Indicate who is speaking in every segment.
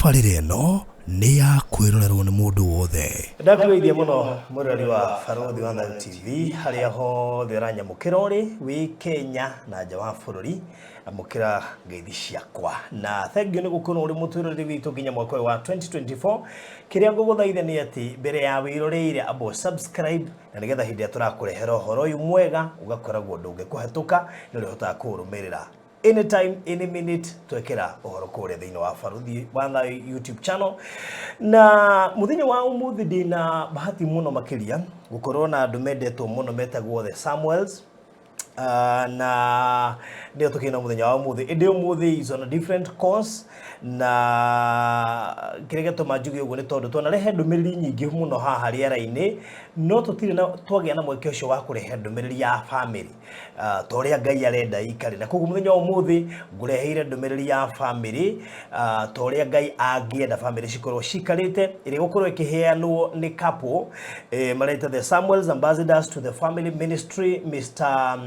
Speaker 1: Tabarĩra ĩno nĩ ya kwĩrorerwo nĩ mũndũ wothe.
Speaker 2: Ndakũgeithia mũno mwĩroreri wa Barũthi wa Thayũ TV harĩa hothe ũranyamũkĩra ũrĩ wĩ Kenya na nja wa bũrũri, amũkĩra ngeithi ciakwa na thengiũ nĩ gũkorwo ũrĩ mũtwĩroreri witũ nginya mwaka ũyũ wa 2024. Kĩrĩa ngũgũthaitha nĩ atĩ mbere ya wĩroreire amba subscribe na nĩgetha hĩndĩ ĩrĩa tũrakũrehera ũhoro ũyũ mwega ũgakoragwo ndũngĩkũhetũka nĩ ũrĩhotaga kũũrũmĩrĩra anytime, any minute twekĩra ũhoro kũrĩa thĩinĩ wa Barũthi wa Thayũ YouTube channel. Na mũthenya wa ũmũthĩ ndĩna bahati mũno makĩria gũkorwo na andũ mendetwo mũno metagwo The Samuels. Na nĩo tũkĩna mũthenya wa ũmũthĩ, ĩndĩ ũmũthĩ is on a different course. Na kĩrĩa gĩatũma njuge ũguo nĩ tondũ twanarehe ndũmĩrĩri nyingĩ mũno haha rĩera-inĩ, no tũtirĩ na twagĩa na mweke ũcio wa kũrehe ndũmĩrĩri ya family ta ũrĩa Ngai arenda ikare. Na koguo mũthenya wa ũmũthĩ ngũreheire ndũmĩrĩri ya family ta ũrĩa Ngai angĩenda family cikorwo cikarĩte, ĩrĩa ĩgũkorwo ĩkĩheanwo nĩ couple mareta The Samuels Ambassadors to the Family Ministry, Mr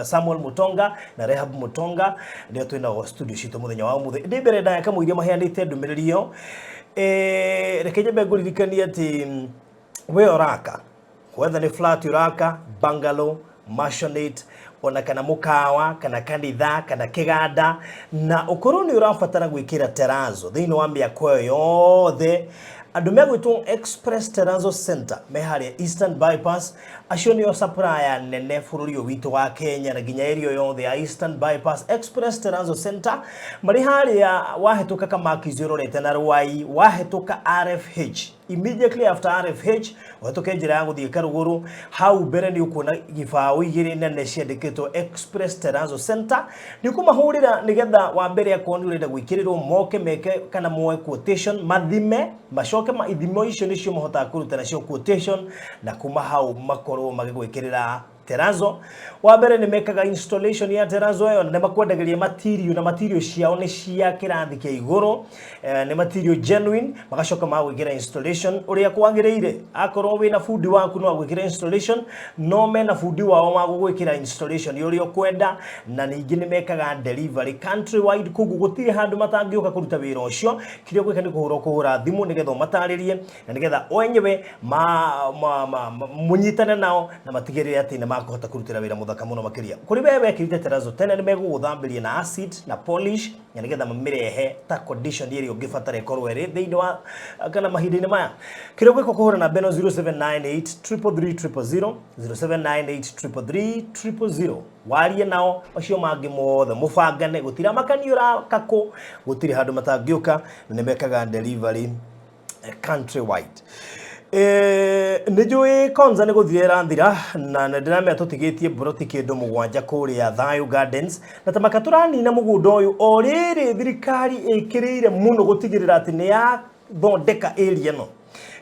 Speaker 2: Samuel Mutonga na Rehab Mutonga, nĩo twĩnao studio citũ mũthenya wa ũmũthĩ. Ndĩ mbere ndaya kamũiria maheanĩte ndũmĩrĩri ĩyo, reke nyambe ngũririkanie atĩ we ũraka, whether nĩ flat ũraka, bungalow, maisonette, ona kana mũkawa kana kanitha kana kĩganda, na ũkorwo nĩ ũrabatara gwĩkĩra terrazzo thĩinĩ wa mĩako ĩyo yothe, andũ megwĩtwo Express Terrazzo Center me harĩa Eastern Bypass. Acio nĩo supplier nene bũrũri ũyũ witũ wa Kenya na nginya area yothe ya Eastern Bypass. Express Terrazzo Center marĩ harĩa wahĩtũka Kamakis ũrorete na Rwai, wahĩtũka RFH, immediately after RFH ũhĩtũke njĩra ya gũthiĩ Karũgũrũ, hau mbere nĩ ũkuona gĩbaũ igĩrĩ nene ciandĩkĩtwo Express Terrazzo Center. Nĩ ũkũmahũrĩra nĩgetha wa mbere akorwo nĩ ũrenda gwĩkĩrĩrwo moke meke kana moe quotation, mathime, macoke ma ithimo icio nĩcio mahotaga kũruta nacio quotation, na kuma hau makorwo magĩgwĩkĩrĩra terrazzo. Wa mbere nĩ mekaga installation ya terrazzo ĩyo, na nĩ makwendagĩria material, na material ciao nĩ cia kĩrathi kĩa igũrũ, nĩ material genuine. Magacoka magwĩkĩra installation ũrĩa kwagĩrĩire. Akorwo wĩna bundi waku no agwĩkĩra installation, no mena bundi wao wa gũgwĩkĩra installation ũrĩa ũkwenda. Na ningĩ nĩ mekaga delivery countrywide, koguo gũtirĩ handũ matangĩũka kũruta wĩra ũcio. Kĩrĩa ũgwĩka nĩ kũhũra kũhũra thimũ nĩgetha ũmatarĩrie na nĩgetha o enyewe mũnyitane nao na matigĩrĩre atĩ nĩ makũhota kũrutĩra wĩra mũthaka mũno makĩria. Kũrĩ we wekĩrĩte terrazzo tene, nĩ megũgũthambĩria na acid na polish na nĩgetha mamĩrehe ta condition ĩrĩa ũngĩbatara ĩkorwo ĩrĩ thĩinĩ wa kana mahinda-inĩ maya. Kĩrĩa ũgwĩka, kũhũra namba ĩno 0798 333 000, 0798 333 000, warie nao acio mangĩ mothe mũbangane. Gũtiramakania ũraka kũ, gũtirĩ handũ matangĩũka, na nĩ mekaga delivery countrywide. Nĩ njũĩ Konza nĩ gũthira ĩrathira, na nĩ ndĩramenya tũtigĩtie mburoti kĩndũ 7 kũrĩa Thayu Gardens, na tamaka tũranina mũgũnda ũyũ o rĩrĩ thirikari ĩkĩrĩire mũno gũtigĩrĩra atĩ nĩ yathondeka area ĩno.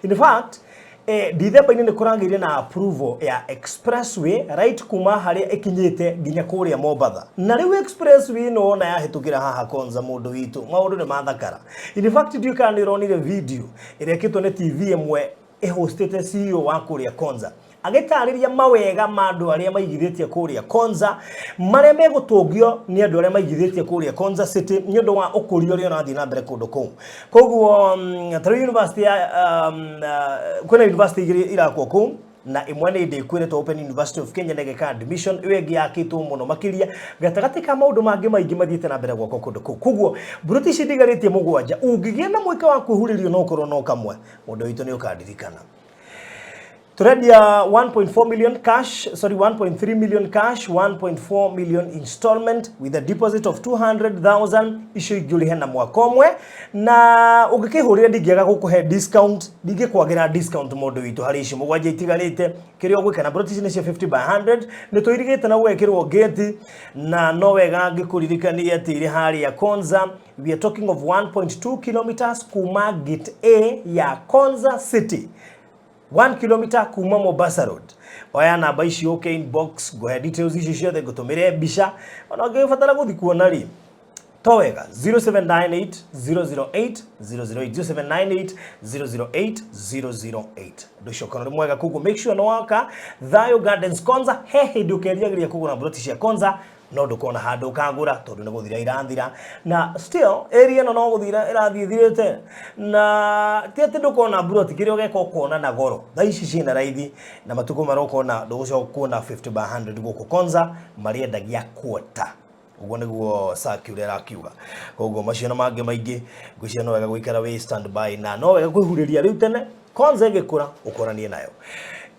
Speaker 2: In fact, Dithemba-inĩ nĩ kũragĩire na approval ya expressway right kuma harĩa ĩkinyĩte nginya kũrĩa Mombatha. Na rĩu expressway ĩno ona yahĩtũkĩra haha Konza, mũndũ witũ, maũndũ nĩ mathakara. In fact, ndiũĩ kana nĩ ũronire video ĩrĩa ĩkĩtwo nĩ TV ĩmwe ĩhostĩte CEO wa kũrĩa Konza agĩtarĩria mawega ma andũ arĩa maigithĩtie kũrĩa Konza, marĩa megũtũngio nĩ andũ arĩa maigithĩtie kũrĩa Konza City nĩ ũndũ wa ũkũria ũrĩa ũrathiĩ na mbere kũndũ kũu. Koguo ta rĩu university ya kwĩna university igĩrĩ irakwo kũu, na ĩmwe nĩ ndĩku ĩretwo Open University of Kenya na ĩgeka admission, ĩyo ĩngĩ yakĩtwo mũno makĩria, gatagatĩ ka maũndũ mangĩ maingĩ mathiĩte na mbere gwakwo kũndũ kũu. Koguo mburoti ici ndigarĩtie 7, ũngĩgĩa na mweke wa kwĩhurĩrio no ũkorwo no kamwe, mũndũ witũ, nĩ ũkandirikana. Turendia 1.4 million cash, sorry, 1.3 million cash, 1.4 million installment with a deposit of 200,000. Icio ingĩ ũrĩhe na mwaka ũmwe. Na ũngĩkĩhũrĩra ndingĩaga gũkũhe discount, ndingĩkwagĩra discount, mũndũ witũ, harĩ icio 7 itigarĩte. Kĩrĩa ũgwĩka, na broti ici nĩ cia 50 by 100, nĩ tũirigĩte na gũgekĩrwo gate. Na no wega ngĩkũririkania atĩ irĩ harĩa Konza. We are talking of 1.2 kilometers kuma gate A ya Konza City, 1 kilometer kuma Mombasa Road. Oya namba ici ũke inbox, ngũhe details ici ciothe, ngũtũmĩre mbica ona ũngĩbatara gũthiĩ kuona rĩ. To wega 0798 008 008 0798 008 008. Ũndũ ũcio ũkorwo nĩ mwega, koguo make sure nĩ waka Thayo Gardens Konza. He hĩndĩ ũkerigagĩria kũgũra mburoti cia Konza, no ndũkona handũ ũkagũra tondũ nĩ gũthira irathira, na still area ĩno no gũthira ĩrathiĩ ĩthirĩte, na ti atĩ ndũkona mburoti, kĩrĩa ũgeka ũkona na goro. Thaa ici ciĩna raithi, na matukũ marokona ndũgũcoka kuona 50 by 100 gũkũ Konza, marĩendagia quarter. Ũguo nĩguo Saki ũrĩa arakiuga. Koguo macio na mangĩ maingĩ, ngwĩciria no wega gũikara wĩ stand by, na no wega kwĩhurĩria rĩu tene Konza ĩgĩkũra ũkoranie nayo.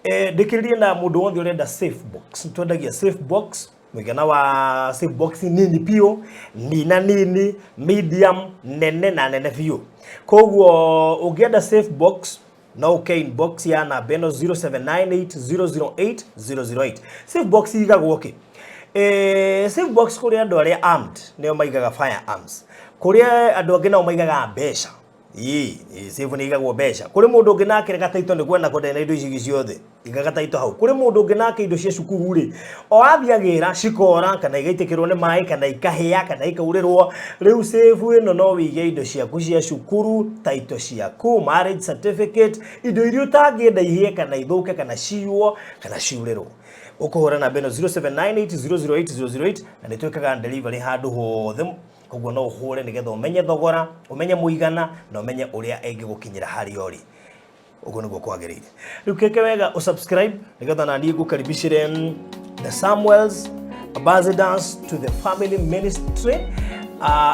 Speaker 2: Ndĩkĩrĩrie na mũndũ wothe ũrenda safe box. Twendagia safe box mũigana wa safe box nini biũ, nina nini, medium, nene na nene biũ. Koguo ũngĩenda safe box, no ũke inbox ya namba ĩno 0798 008 008. Safe box igagwo kĩ? Safe box kũrĩ andũ arĩa armed, nĩo maigaga firearms. Kũrĩ andũ angĩ nao maigaga mbeca. Ĩĩ, safe nĩ igagwo mbeca. Kũrĩ mũndũ ũngĩ nake gataito nĩ kwenda kwenda indo ici ciothe, iga gataito hau. Kũrĩ mũndũ ũngĩ nake indo cia cukuru rĩ, o athiĩ agĩra cikora kana igaitĩkĩrwo nĩ maĩ kana ikahĩa kana ikaurĩrwo. Rĩu safe ĩno no wĩige indo ciaku cia cukuru, taito ciaku, marriage certificate, indo iria ũtangĩenda ihĩe kana ithũke kana ciiywo kana ciurĩrwo. Ũkũhũra namba ĩno 0798 008 008, na nĩ twĩkaga delivery handũ hothe. Koguo no ũhũre nĩgetha ũmenye thogora, ũmenye mũigana, na ũmenye ũrĩa ĩngĩgũkinyĩra harĩa ũrĩ. Ũguo nĩguo kwagĩrĩire. Rĩu keke wega ũsubscribe nĩgetha na niĩ ngũkaribicĩre the Samuels Ambassadors to the Family Ministry,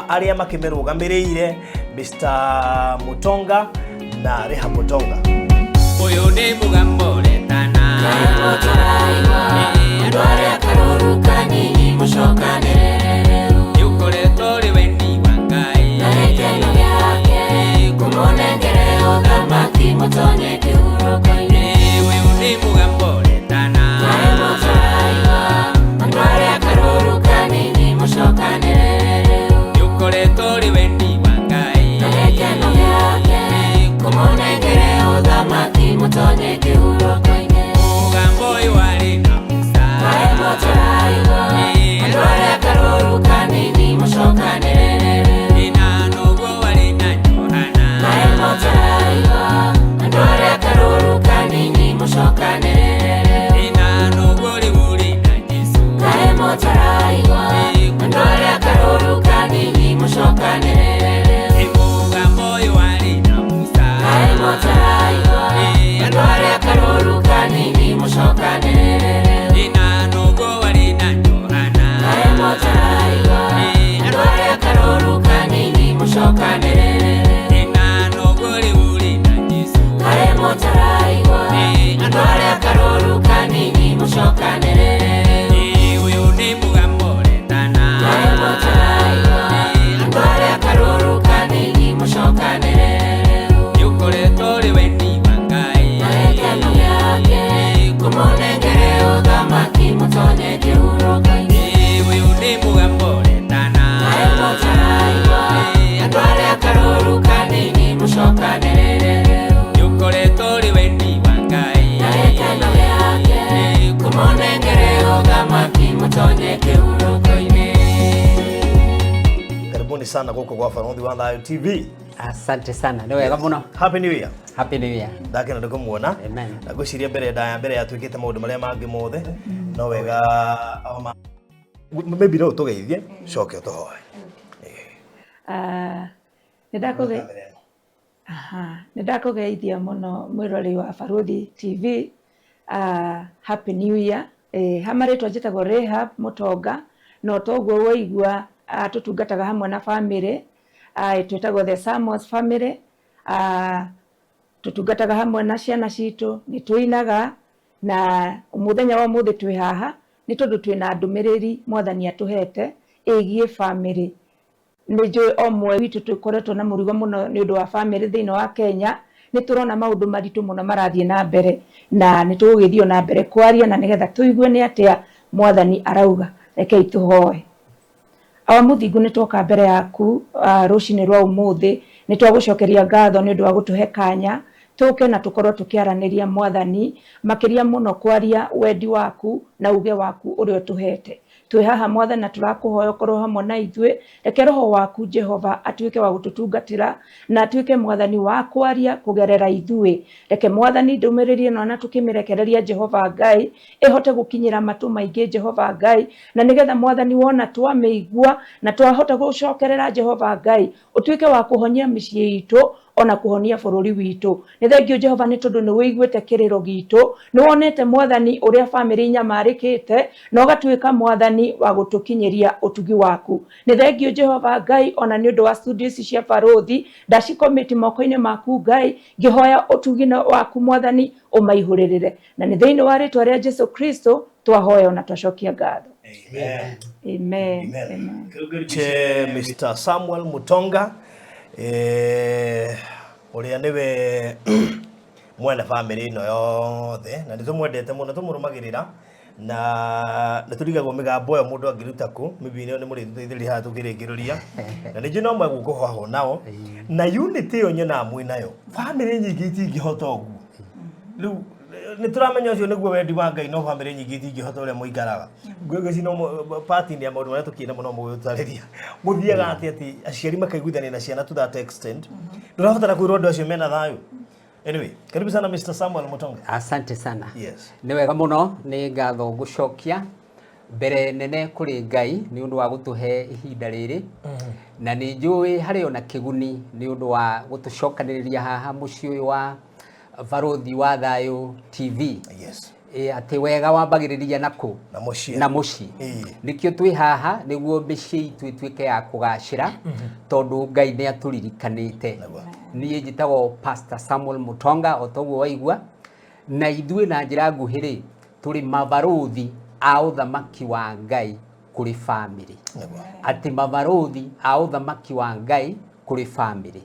Speaker 2: arĩa makĩmĩrũgamĩrĩire Mr. Mutonga na Reha Mutonga.
Speaker 3: Ũyũ nĩ mũgambo ũretana.
Speaker 4: Andũ arĩa karũru kanini, mũcokanĩrĩre rĩu.
Speaker 3: Nĩ ũkoretwo ũrĩ wendi wa Ngai
Speaker 4: na gĩkeno gĩake kũmũnengere ũthamaki, mũtonye kĩhurũko-inĩ.
Speaker 3: Ũyũ nĩ mũgambo ũretana.
Speaker 4: Kaĩ mũtaraigua? Andũ arĩa karũru kanini, mũcokanĩrĩre rĩu.
Speaker 3: Nĩ ũkoretwo ũrĩ wendi wa Ngai
Speaker 4: na gĩkeno gĩake kũmũnengere ũthamaki, mũtonye kĩhurũko-inĩ.
Speaker 3: Mũgambo ũyũ warĩ na Musa.
Speaker 4: Kaĩ mũtaraigua? Andũ arĩa karũru kanini, mũcokanĩrĩre rĩu.
Speaker 3: Ĩna noguo warĩ na Johana.
Speaker 4: Kaĩ mũtaraigua? Andũ arĩa karũru kanini, mũcokanĩrĩre rĩu.
Speaker 3: Ĩna noguo rĩu ũrĩ na Jesũ.
Speaker 4: Kaĩ mũtaraigua? Andũ arĩa karũru kanini, mũcokanĩrĩre rĩu.
Speaker 3: Ĩ mũgambo ũyũ warĩ na Musa.
Speaker 4: Kaĩ mũtaraigua? Andũ arĩa karũru kanini, mũcokanĩrĩre rĩu.
Speaker 3: Ĩna noguo warĩ na Johana.
Speaker 4: Kaĩ mũtaraigua? Andũ arĩa karũru kanini, mũcokanĩrĩre rĩu.
Speaker 3: Ĩna noguo rĩu ũrĩ na Jesũ.
Speaker 4: Kaĩ mũtaraigua? Andũ arĩa karũru kanini, mũcokanĩrĩre rĩu.
Speaker 3: Ĩ ũyũ nĩ mũgambo ũretana.
Speaker 4: Kaĩ mũtaraigua? Andũ arĩa karũru kanini, mũcokanĩrĩre rĩu.
Speaker 3: Nĩ ũkoretwo ũrĩ wendi wa Ngai
Speaker 4: na gĩkeno gĩake kũmũnengere ũthamaki, mũtonye kĩhurũko-inĩ.
Speaker 3: Ĩ ũyũ nĩ mũgambo ũretana.
Speaker 4: Kaĩ mũtaraigua? Andũ arĩa karũru kanini, mũcokanĩrĩre rĩu.
Speaker 3: Nĩ ũkoretwo ũrĩ wendi wa Ngai
Speaker 4: na gĩkeno gĩake kũmũnengere ũthamaki, mũtonye kĩhurũko-inĩ.
Speaker 2: Karibuni sana gũkũ gwa Barothi wa Thayo TV.
Speaker 5: Asante sana, nĩ wega mũno.
Speaker 2: Happy New Year.
Speaker 5: Happy New Year.
Speaker 2: Ndakena nĩ kũmuona.
Speaker 5: Amen.
Speaker 2: Na ngwĩciria mbere ndaya mbere ya twĩkĩte maũndũ marĩa mangĩ mothe, no wega maybe no ũtũgeithie, coke ũtũhoe.
Speaker 6: Ah, aha, nĩ ndakũgeithia mũno mwĩroreri wa Baruthi TV. Happy New Year. Ha marĩtwa njĩtagwo Rahab Mũtonga, no toguo waigua, tũtungataga hamwe na family, twĩtagwo the Samuels family. Tũtungataga hamwe na ciana citũ, nĩ tũinaga, na mũthenya wa ũmũthĩ twĩ haha nĩ tondũ twĩna ndũmĩrĩri Mwathani atũhete ĩgiĩ family. Nĩ njũĩ o mwe witũ tũkoretwo na mũrigo mũno nĩ ũndũ wa family. Thĩinĩ wa Kenya nĩ tũrona maũndũ maritũ mũno marathiĩ na mbere, na nĩ tũgũgĩthiĩ na mbere kwaria na nĩgetha tũigue nĩ atĩa Mwathani arauga. Rekei tũhoe. Awa Mũthingu, nĩ twoka mbere yaku rũcinĩ rwa ũmũthĩ, nĩ twagũcokeria ngatho nĩ ũndũ wa gũtũhe kanya. Tũke na tũkorwo tũkĩaranĩria Mwathani, makĩria mũno kwaria wendi waku na uge waku ũrĩa ũtũhete. Twĩ haha Mwathani na tũrakũhoya ũkorwo hamwe na ithuĩ. Reke roho waku Jehova atuĩke wa gũtũtungatĩra na atuĩke Mwathani wa kwaria kũgerera ithuĩ. Reke Mwathani ndũmĩrĩri ĩno na tũkĩmĩrekereria Jehova Ngai ĩhote gũkinyĩra matũ maingĩ Jehova Ngai, na nĩgetha Mwathani wona twamĩigua na twahota gũcokerera Jehova Ngai, ũtuĩke wa kũhonia mĩciĩ itũ ona kũhonia bũrũri witũ. Nĩ thengio Jehova nĩ tondũ nĩ wĩiguĩte kĩrĩro gitũ, nĩ wonete Mwathani ũrĩa bamĩrĩ inyamarĩkĩte na ũgatuĩka Mwathani wa gũtũkinyĩria ũtugi waku. Nĩ thengio Jehova Ngai ona nĩ ũndũ wa studio ici cia Barũthi, ndacikomĩti moko-inĩ maku Ngai, ngĩhoya ũtugi waku Mwathani ũmaihũrĩrĩre. Na nĩ thĩinĩ wa rĩtwa rĩa Jesu Kristo twahoya ona twacokia ngatho.
Speaker 2: Amen.
Speaker 6: Amen.
Speaker 2: Amen.
Speaker 6: Amen.
Speaker 2: Che Mr. Samuel Mutonga ũrĩa nĩwe mwene bamĩrĩ ĩno yothe na nĩ tũmwendete mũno, tũmũrũmagĩrĩra na nĩ tũrigagwo mĩgambo ĩyo mũndũ angĩruta kũ mĩbi nĩ mũrĩtũteithĩrĩria haha tũkĩrĩkĩrĩria, na nĩ njũĩ no megũkũhohwo nao na unity ĩyo nyonaga mwĩ nayo. Bamĩrĩ nyingĩ itingĩhota ũguo. Rĩu nĩ tũramenya ũcio nĩguo wendi wa Ngai, no bamĩrĩ nyingĩ itingĩhota ũrĩa mũikaraga. Ngwĩciria no part-inĩ ya maũndũ marĩa tũkĩenda mũno mũgũtarĩria gũthiaga atĩ atĩ aciari makaiguithania na ciana to that extent, ndũrabatara kwĩrwo andũ acio mena thayũ. Anyway, karibu sana Mr. Samuel Mutonga.
Speaker 5: Asante sana.
Speaker 2: Yes.
Speaker 5: Nĩ wega mũno, nĩ ngatho ngũcokia mbere nene kũrĩ Ngai nĩ ũndũ wa gũtũhe ihinda rĩrĩ, na nĩ njũĩ harĩ ona kĩguni nĩ ũndũ wa gũtũcokanĩrĩria haha mũciĩ ũyũ wa Barũthi wa Thayũ TV.
Speaker 2: Yes.
Speaker 5: Atĩ wega wambagĩrĩria na kũ?
Speaker 2: Na mũciĩ.
Speaker 5: Na mũciĩ. Nĩkĩo twĩ haha nĩguo mĩciĩ itũ ĩtuĩke ya kũgacĩra, tondũ Ngai nĩ atũririkanĩte. Niĩ njĩtagwo Pastor Samuel Mutonga o toguo waigua, na ithuĩ na njĩra nguhĩ rĩ, tũrĩ mabarũthi a ũthamaki wa Ngai kũrĩ bamĩrĩ. Atĩ mabarũthi a ũthamaki wa Ngai kũrĩ bamĩrĩ.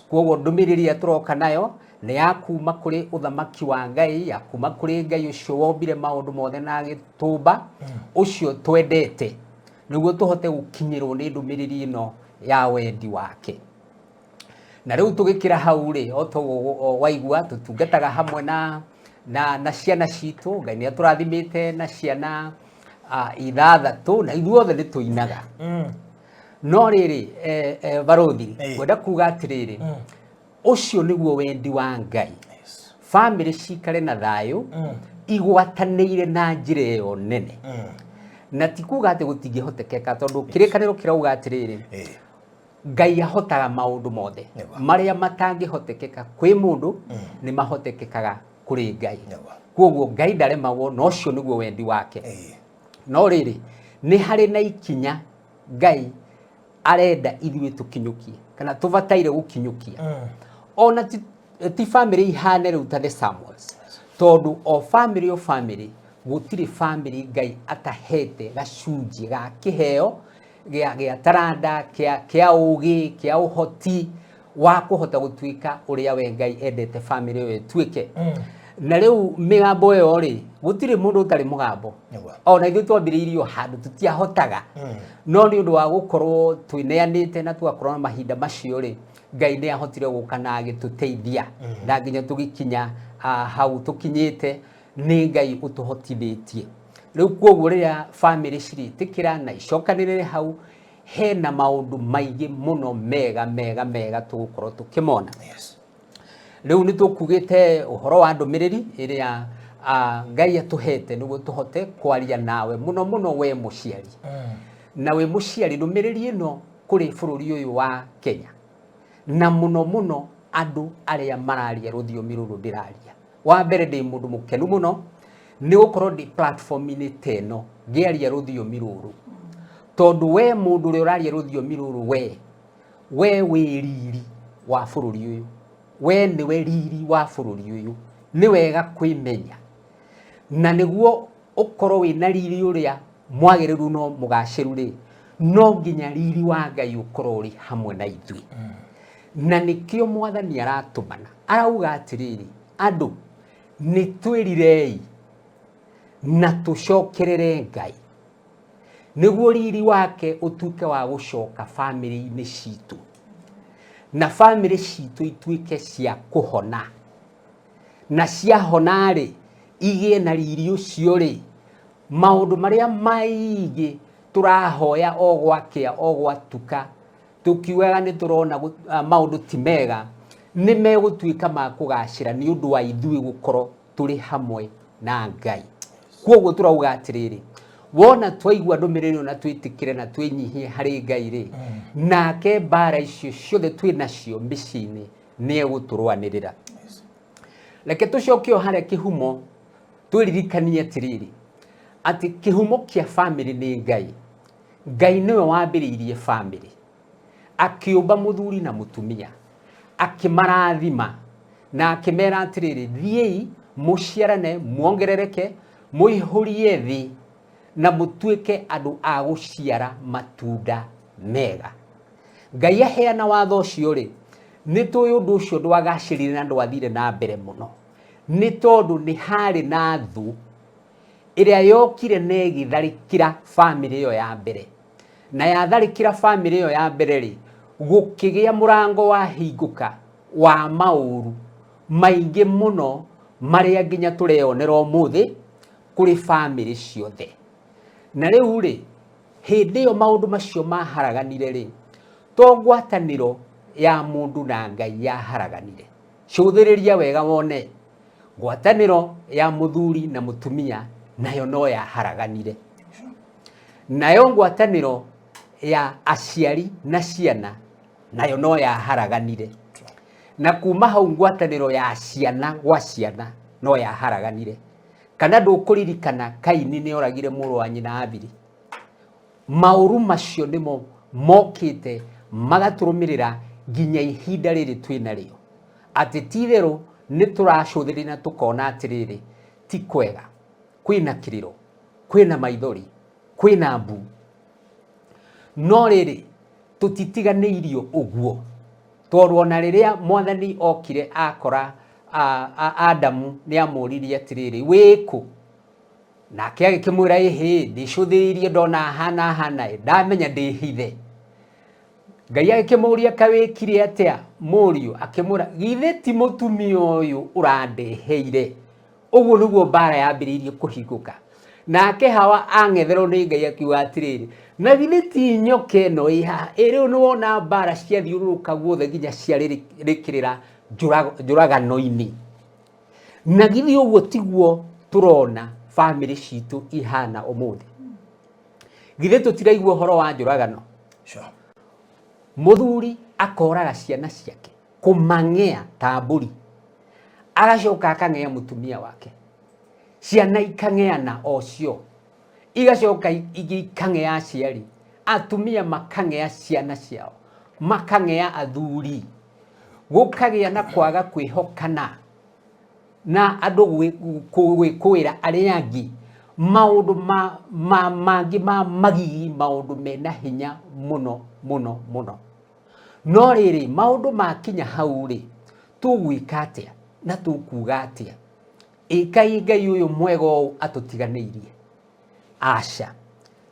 Speaker 5: Koguo ndũmĩrĩri ĩrĩa tũroka nayo nĩ ya kuma kũrĩ ũthamaki wa Ngai, ya kuma kũrĩ Ngai ũcio wombire maũndũ mothe na agĩtũmba, ũcio twendete, nĩguo tũhote gũkinyĩrwo nĩ ndũmĩrĩri ĩno ya wendi wake. Na rĩu tũgĩkĩra hau rĩ, o toguo waigua, tũtungataga hamwe na ciana citũ. Ngai nĩ atũrathimĩte na ciana ithathatũ, na ithuothe nĩ tũinaga. No rĩrĩ, Barũthi, ngwenda kuga atĩrĩrĩ, ũcio nĩguo wendi wa Ngai. Bamĩrĩ cikare na thayũ, igwatanĩire na njĩra ĩyo nene. Na ti kuga atĩ gũtingĩhotekeka, tondũ kĩrĩkanĩro kĩrauga atĩrĩrĩ, Ngai ahotaga maũndũ mothe marĩa matangĩhotekeka kwĩ mũndũ nĩ mahotekekaga kũrĩ Ngai. Koguo Ngai ndaremagwo, na ũcio nĩguo wendi wake. No rĩrĩ, nĩ harĩ na ikinya Ngai arenda ithuĩ tũkinyũkie, kana tũbataire gũkinyũkia. Ona ti bamĩrĩ ihane rĩu ta the Samuels, tondũ o bamĩrĩ o bamĩrĩ, gũtirĩ bamĩrĩ Ngai atahete gacunjĩ ga kĩheo gĩa taranda, kĩa ũgĩ, kĩa ũhoti wa kũhota gũtuĩka ũrĩa we Ngai endete bamĩrĩ ĩyo ĩtuĩke. Na rĩu mĩgambo ĩyo rĩ, gũtirĩ mũndũ ũtarĩ mũgambo. Ona ithuĩ twambĩrĩirie o handũ tũtiahotaga. No nĩ ũndũ wa gũkorwo twĩneanĩte na tũgakorwo na mahinda macio rĩ, Ngai nĩ ahotire gũka na agĩtũteithia. Na nginya tũgĩkinya hau tũkinyĩte, nĩ Ngai ũtũhotithĩtie. Rĩu koguo rĩrĩa bamĩrĩ cirĩtĩkĩra na icokanĩrĩre hau, hena maũndũ maingĩ mũno mega mega mega tũgũkorwo tũkĩmona. Rĩu nĩ tũkugĩte ũhoro wa ndũmĩrĩri ĩrĩa Ngai atũhete nĩguo tũhote kwaria nawe mũno mũno we mũciari. Na wĩ mũciari, ndũmĩrĩri ĩno kũrĩ bũrũri ũyũ wa Kenya, na mũno mũno andũ arĩa mararia rũthiomi rũrũ ndĩraria. Wa mbere, ndĩ mũndũ mũkenu mũno nĩ gũkorwo ndĩ platform-inĩ ta ĩno ngĩaria rũthiomi rũrũ, tondũ we mũndũ ũrĩa ũraria rũthiomi rũrũ, we wĩ riri wa bũrũri ũyũ, we nĩwe riri wa bũrũri ũyũ. Nĩ wega kwĩmenya, na nĩguo ũkorwo wĩna riri ũrĩa mwagĩrĩru no mũgacĩru rĩ, no nginya riri wa Ngai ũkorwo ũrĩ hamwe na ithuĩ. Na nĩkĩo Mwathani aratũmana, arauga atĩrĩrĩ, andũ nĩ twĩrirei na tũcokerere Ngai, nĩguo riri wake ũtuĩke wa gũcoka bamĩrĩ-inĩ citũ, na bamĩrĩ citũ ituĩke cia kũhona. Na ciahona rĩ, igĩe na riri ũcio rĩ, maũndũ marĩa maingĩ tũrahoya o gwakĩa o gwatuka tũkiugaga nĩ tũrona maũndũ ti mega, nĩ megũtuĩka ma kũgacĩra nĩ ũndũ wa ithuĩ gũkorwo tũrĩ hamwe na Ngai. Kwoguo tũrauga atĩrĩrĩ, wona twaigua ndũmĩrĩri ĩno na twĩtĩkĩre na twĩnyihie harĩ Ngai rĩ, nake mbara icio ciothe twĩ nacio mĩciĩ-inĩ nĩ egũtũrũanĩrĩra. Reke tũcoke o harĩa kĩhumo twĩririkanie atĩrĩrĩ, atĩ kĩhumo kĩa bamĩrĩ nĩ Ngai. Ngai nĩwe wambĩrĩirie bamĩrĩ, akĩũmba mũthuri na mũtumia, akĩmarathima na akĩmera atĩrĩrĩ, thiĩi mũciarane, muongerereke, mũihũrie thĩ na mũtuĩke andũ a gũciara matunda mega. Ngai aheana watho ũcio rĩ, nĩ tũĩ ũndũ ũcio ndwagacĩrire na ndwathire na mbere mũno, nĩ tondũ nĩ harĩ na thũ ĩrĩa yokire na ĩgĩtharĩkĩra bamĩrĩ ĩyo ya mbere. Na yatharĩkĩra bamĩrĩ ĩyo ya mbere rĩ, gũkĩgĩa mũrango wahingũka wa maũru maingĩ mũno marĩa nginya tũreyonera ũmũthĩ kũrĩ bamĩrĩ ciothe. Na rĩu rĩ, hĩndĩ ĩyo maũndũ macio maharaganire rĩ, to ngwatanĩro ya mũndũ na Ngai yaharaganire. Cũthĩrĩria wega wone, ngwatanĩro ya mũthuri na mũtumia nayo no yaharaganire. Nayo ngwatanĩro ya aciari na ciana nayo no yaharaganire. Na kuma hau ngwatanĩro ya ciana gwa ciana no yaharaganire. Kana ndũkũririkana Kaini nĩ oragire mũrũ wa nyina Habili. Maũru macio nĩmo mokĩte magatũrũmĩrĩra nginya ihinda rĩrĩ twĩ narĩo. Atĩ ti itherũ nĩ tũracũthĩrĩria na tũkona atĩrĩrĩ, ti kwega, kwĩna kĩrĩro, kwĩna maithori, kwĩna mbu. No rĩrĩ, tũtitiganĩirio ũguo, tondũ ona rĩrĩa mwathani okire akora Adamu nĩ amũririe atĩrĩrĩ, wĩkũ? Nake agĩkĩmwĩra, ĩhĩ, ndĩcũthĩrĩirie ndona hana hana, ndamenya ndĩhithe. Ngai agĩkĩmũria, kaĩ wĩkire atĩa mũriũ? Akĩmwĩra, githĩ ti mũtumia ũyũ ũrandeheire? Ũguo nĩguo mbara yambĩrĩirie kũhingũka. Nake Hawa ang'etherwo nĩ Ngai akiuga atĩrĩrĩ, na githĩ ti nyoka ĩno ĩ haha? Ĩ rĩu nĩ wona mbara ciathiũrũrũka guothe nginya ciarĩkĩrĩra njũragano-inĩ. Na githĩ ũguo tiguo tũrona bamĩrĩ citũ ihana ũmũthĩ? Githĩ tũtiraigua ũhoro wa njũragano? Mũthuri akoraga ciana ciake kũmang'ea ta mbũri, agacoka akang'ea mũtumia wake, ciana ikang'eana o cio, igacoka ingĩ ikang'ea aciari, atumia makang'ea ciana ciao, makang'ea athuri, gũkagĩa na kwaga kwĩhokana na andũ gwĩkũĩra arĩa angĩ maũndũ mangĩ ma magigi, maũndũ mena hinya mũno mũno mũno. No rĩrĩ, maũndũ makinya hau rĩ, tũgwĩka atĩa na tũkuga atĩa? Ĩkai Ngai ũyũ mwega ũũ atũtiganĩirie? Aca,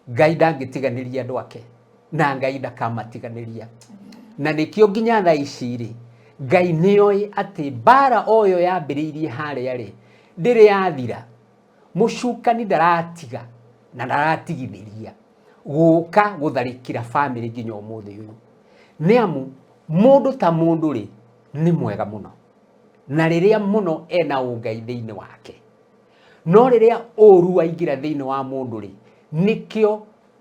Speaker 5: Ngai ndangĩtiganĩria andũ ake na Ngai ndakamatiganĩria. Na nĩkĩo nginya thaa ici rĩ, Ngai nĩoĩ atĩ mbara o ĩyo yambĩrĩirie harĩa rĩ, ndĩrĩ yathira. Mũcukani ndaratiga na ndaratigithĩria gũka gũtharĩkĩra bamĩrĩ nginya ũmũthĩ ũyũ. Nĩ amu mũndũ ta mũndũ rĩ, nĩ mwega mũno, na rĩrĩa mũno ena ũngai thĩinĩ wake. No rĩrĩa ũru waingĩra thĩinĩ wa mũndũ rĩ, nĩkĩo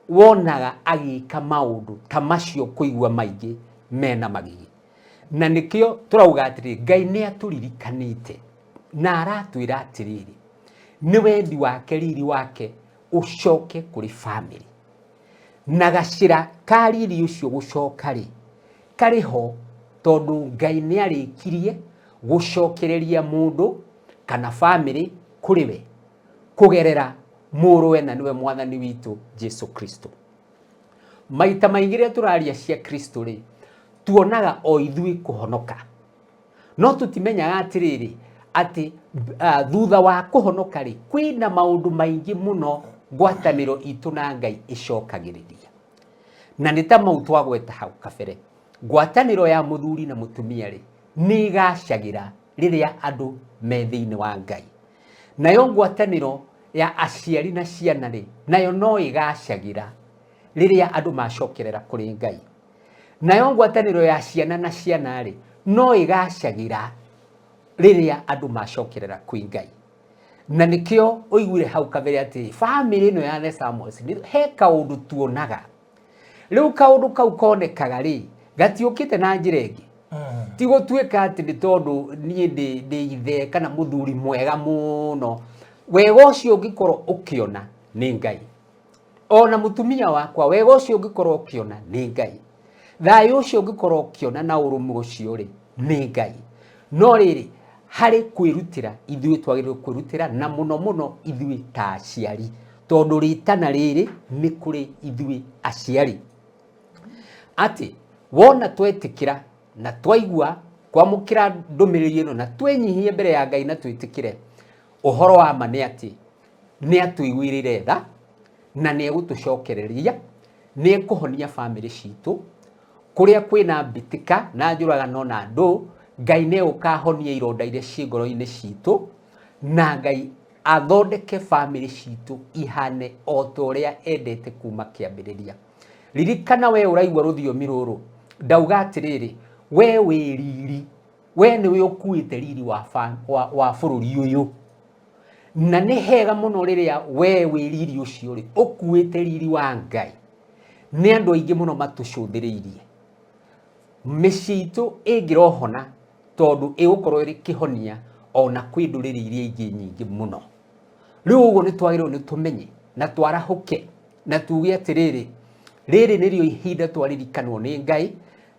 Speaker 5: wonaga agĩka maũndũ ta macio kũigua maingĩ mena magigi. Na nĩkĩo tũrauga atĩrĩrĩ, Ngai nĩ atũririkanĩte na aratwĩra atĩrĩrĩ, nĩ wendi wake riri wake ũcoke kũrĩ bamĩrĩ. Na gacĩra ka riri ũcio gũcoka rĩ, karĩ ho tondũ Ngai nĩ arĩkirie gũcokereria mũndũ kana bamĩrĩ kũrĩ we kũgerera mũrũwe na nĩwe mwathani witũ Jesu Kristo. Maita maingĩ rĩrĩa tũraria cia Kristo rĩ, tuonaga o ithuĩ kũhonoka. No tũtimenyaga atĩrĩrĩ, atĩ thutha wa kũhonoka rĩ, kwĩna maũndũ maingĩ mũno ngwatanĩro itũ na Ngai ĩcokagĩrĩria. Na nĩ ta mau twagweta hau kabere. Ngwatanĩro ya mũthuri na mũtumia rĩ, nĩ ĩgacagĩra Rĩrĩa andũ me thĩinĩ wa Ngai. Nayo ngwatanĩro ya aciari na ciana rĩ, nayo no ĩgacagĩra rĩrĩa andũ macokerera kũrĩ Ngai. Nayo ngwatanĩro ya ciana na ciana rĩ, no ĩgacagĩra rĩrĩa andũ macokerera kwĩ Ngai. Na nĩkĩo ũiguire hau kabere atĩ bamĩrĩ ĩno ya The Samuels he kaũndũ tuonaga. Rĩu kaũndũ kau konekaga rĩ, gatiũkĩte na njĩra ĩngĩ. Ti gũtuĩka atĩ nĩ tondũ niĩ ndĩ ndĩ ithe kana mũthuri mwega mũno. Wega ũcio ũngĩkorwo ũkĩona nĩ Ngai. Ona mũtumia wakwa wega ũcio ũngĩkorwo ũkĩona nĩ Ngai. Thayũ ũcio ũngĩkorwo ũkĩona na ũrũmwe ũcio rĩ, nĩ Ngai. No rĩrĩ, harĩ kwĩrutĩra ithuĩ twagĩrĩirwo kwĩrutĩra na mũno mũno ithuĩ ta aciari. Tondũ rĩtana rĩrĩ nĩ kũrĩ ithuĩ aciari. Atĩ wona twetĩkĩra na twaigua kwamũkĩra ndũmĩrĩri ĩno na twenyihie mbere ya Ngai na twĩtĩkĩre, ũhoro wa ma nĩ atĩ nĩ atũiguĩrĩire tha na nĩ egũtũcokereria, nĩ ekũhonia bamĩrĩ citũ, kũrĩa kwĩna mbĩtĩka na njũragano na ndũ, Ngai nĩ egũka ahonie ironda iria ciĩ ngoro-inĩ citũ, na Ngai athondeke bamĩrĩ citũ ihane o ta ũrĩa endete kuma kĩambĩrĩria. Ririkana we ũraigua rũthiomi rũrũ, ndauga atĩrĩrĩ, we wĩ riri, we nĩwe ũkuĩte riri wa, wa, wa bũrũri ũyũ. Na nĩ hega mũno rĩrĩa we wĩ riri ũcio rĩ, ũkuĩte riri wa Ngai. Nĩ andũ aingĩ mũno matũcũthĩrĩirie. Mĩciĩ itũ ĩngĩrohona tondũ ĩgũkorwo ĩrĩ kĩhonia ona kwĩ ndũrĩrĩ iria ingĩ nyingĩ mũno. Rĩu ũguo nĩ twagĩrĩirwo nĩ tũmenye na twarahũke na tuge atĩrĩrĩ, rĩrĩ nĩrĩo ihinda twaririkanwo nĩ Ngai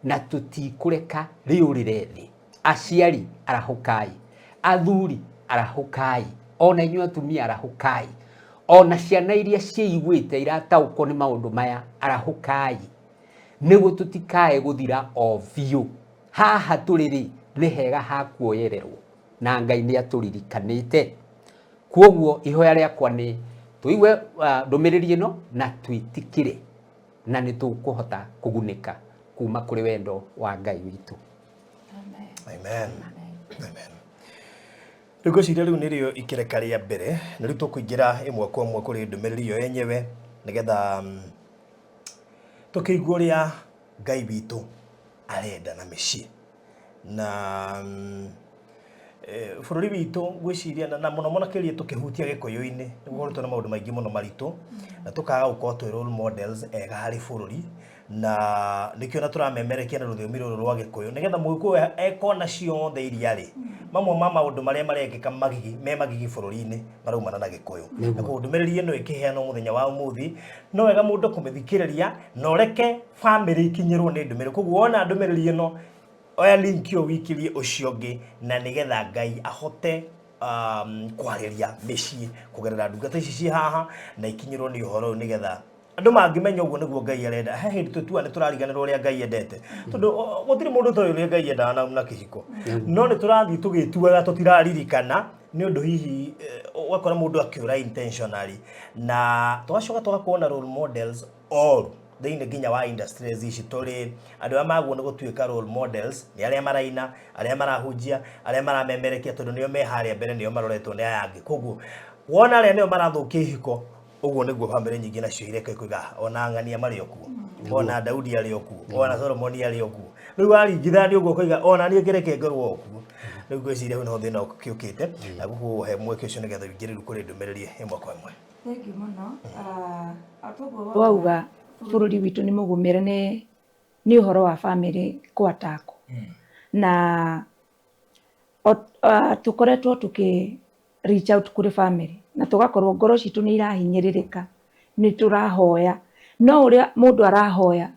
Speaker 5: na tũtikũreka rĩũrĩre thĩ. Aciari arahũkai, athuri arahũkai, ona inyuĩ atumia arahũkai, ona ciana iria ciĩiguĩte irataũkwo nĩ maũndũ maya arahũkai, nĩguo tũtikae gũthira o biũ. Haha tũrĩ rĩ, nĩ hega ha kuoyererwo na Ngai nĩ atũririkanĩte. Kwoguo ihoya rĩakwa nĩ tũigue ndũmĩrĩri ĩno na twĩtĩkĩre na nĩ tũkũhota kũgunĩka kuma kũrĩ wendo wa Ngai witũ.
Speaker 2: Amen. Amen. Rĩu ngwĩciria rĩu nĩrĩo ikereka rĩa mbere na rĩu tũkũingĩra ĩmwe kwa ĩmwe kũrĩ ndũmĩrĩri ĩyo yenyewe nĩgetha tũkĩigue ũrĩa Ngai witũ arenda na mĩciĩ na bũrũri witũ ngwĩciria na mũno mũno makĩria tũkĩhutia gĩkũyũ-inĩ nĩ gũkoretwo na maũndũ maingĩ mũno maritũ na tũkaga gũkorwo twĩ role models ega harĩ bũrũri na nĩkĩo na tũramemerekia na rũthiomi rũrũ rwa gĩkũyũ nĩgetha mũgĩkũyũ ekona ciothe iria rĩ mamwe ma maũndũ marĩa marekĩka magigi me magigi bũrũri-inĩ maraumana na gĩkũyũ. Na koguo ndũmĩrĩri ĩno ĩkĩheanwo mũthenya wa ũmũthĩ no wega mũndũ kũmĩthikĩrĩria na ũreke bamĩrĩ ikinyĩrwo nĩ ndũmĩrĩri. Koguo wona ndũmĩrĩri ĩno oya link ĩyo wĩikĩrie ũcio ũngĩ na nĩgetha Ngai ahote kwarĩria mĩciĩ kũgerera ndungata ici ciĩ haha na ikinyĩrwo nĩ ũhoro ũyũ nĩgetha andũ mangĩmenya ũguo nĩguo Ngai arenda. He hĩndĩ tũtua nĩ tũrariganĩrwo ũrĩa Ngai endete tondũ gũtirĩ mũndũ ũtoĩ ũrĩa Ngai endaga na kĩhiko, no nĩ tũrathiĩ tũgĩtuaga tũtiraririkana nĩ ũndũ hihi ũgakora mũndũ akĩũra intentionally na tũgacoka tũgakorwo na role models oru thĩinĩ nginya wa industries ici tũrĩ. Andũ arĩa magwo nĩ gũtuĩka role models nĩ arĩa maraina, arĩa marahunjia, arĩa maramemerekia tondũ nĩo me harĩa mbere, nĩo maroretwo nĩ aya angĩ. Koguo wona arĩa nĩo marathũkia ihiko, ũguo nĩguo bamĩrĩ nyingĩ nacio ireka ikoiga ona ng'ania marĩ o kuo, ona Daudi arĩ o kuo, ona Solomoni arĩ o kuo. Rĩu waringithania ũguo ũkoiga ona niĩ kĩreke ngorwo o kuo. Rĩu ngwĩciria hau nĩho thĩna ũkĩũkĩte na ngũkũhe mweke ũcio nĩgetha ũingĩre rĩu kũrĩ ndũmĩrĩri ĩmwe kwa ĩmwe.
Speaker 6: Thengiũ mũno. Toguo wauga bũrũri witũ nĩ mũgũmĩre nĩ nĩ ũhoro wa bamĩrĩ kũ attack na tũkoretwo tũkĩ reach out kũrĩ bamĩrĩ na tũgakorwo ngoro citũ nĩ irahinyĩrĩrĩka, nĩ tũrahoya no ũrĩa mũndũ arahoya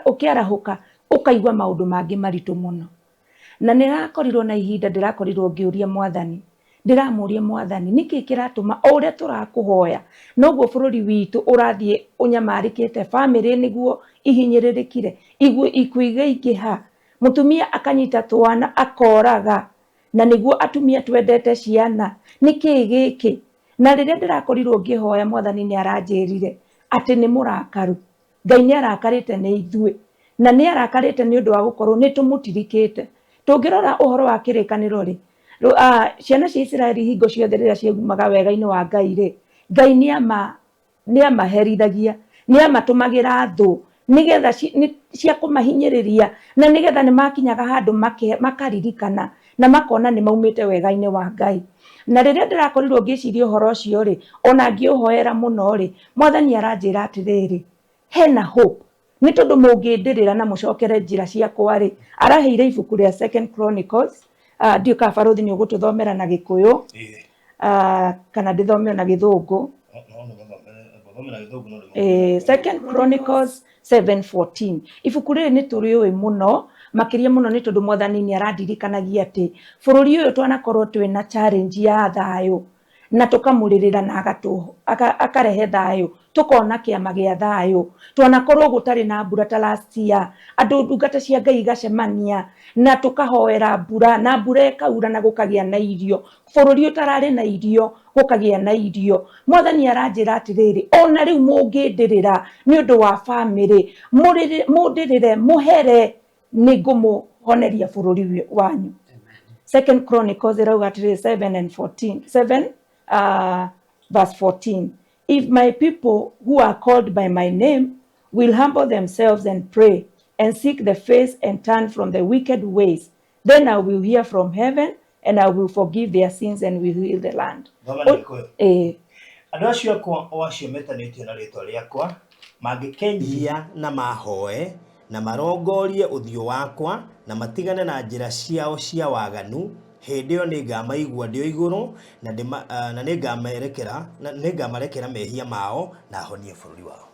Speaker 6: ũkĩarahũka ũkaigua maũndũ mangĩ maritũ mũno. Na nĩ rakorirwo na ihinda ndĩrakorirwo ngĩũria Mwathani, ndĩramũria Mwathani nĩkĩ kĩratũma o ũrĩa tũrakũhoya noguo bũrũri witũ ũrathiĩ ũnyamarĩkĩte, bamĩrĩ nĩguo ihinyĩrĩrĩkire, ikuũ igaingĩha, mũtumia akanyita twana akoraga, na nĩguo atumia twendete ciana, nĩkĩ gĩkĩ? Na rĩrĩa ndĩrakorirwo ngĩhoya Mwathani nĩ aranjĩrire atĩ nĩ mũrakaru. Ngai nĩ arakarĩte nĩ ithuĩ, na nĩ arakarĩte nĩ ũndũ wa gũkorwo nĩ tũmũtirikĩte. Tũngĩrora ũhoro wa kĩrĩkanĩro rĩ, Ciana cia Isiraeli hingo ciothe rĩrĩa ciaumaga wega-inĩ wa Ngai rĩ, Ngai nĩ amaherithagia, nĩ amatũmagĩra thũ nĩgetha cia kũmahinyĩrĩria, na nĩgetha nĩ makinyaga handũ makaririkana na makona nĩ maumĩte wega-inĩ wa Ngai. Na rĩrĩa ndĩrakorirwo ngĩciria ũhoro ũcio rĩ, ona ngĩũhoera mũno rĩ, Mwathani aranjĩra atĩrĩrĩ, hena hope nĩ tondũ mũngĩndĩrĩra na mũcokere njĩra ciakwa rĩ. Araheire ibuku rĩa Second Chronicles. Ndiũ kana barũthi nĩ ũgũtũthomera na Gĩkũyũ kana ndĩthome na Gĩthũngũ. Second Chronicles 7:14. Ibuku rĩrĩ nĩ tũrĩũĩ mũno makĩria mũno nĩ tondũ Mwathani nĩ arandirikanagia atĩ bũrũri ũyũ twanakorwo twĩna challenge ya thayũ na tũkamũrĩrĩra na akarehe thayũ, tũkona kĩama gĩa thayũ. Twanakorwo gũtarĩ na mbura ta last year, andũ ndungata cia Ngai igacemania na tũkahoera mbura, na mbura ĩkaura na gũkagĩa na irio, bũrũri ũtararĩ na irio gũkagĩa na irio. Mwathani aranjĩra atĩrĩrĩ, ona rĩu mũngĩndĩrĩra nĩ ũndũ wa bamĩrĩ, mũndĩrĩre mũhere, nĩ ngũmũhoneria bũrũri wanyu. Second Chronicles ĩrauga atĩrĩrĩ, 7 and 14, 7 verse 14: "If my people who are called by my name will humble themselves and pray and seek the face and turn from the wicked ways, then I will hear from heaven and I will forgive their sins and will heal the land."
Speaker 2: Thoma na Gĩkũyũ.
Speaker 6: Eh.
Speaker 2: Andũ acio akwa, o acio metanĩtio na rĩtwa rĩakwa, mangĩkenyihia na mahoe na marongorie ũthiũ wakwa na matigane na njĩra ciao cia waganu, hĩndĩ ĩyo nĩngamaigua ndĩ o igũrũ na na nĩngamarekera mehia mao na honie bũrũri wao.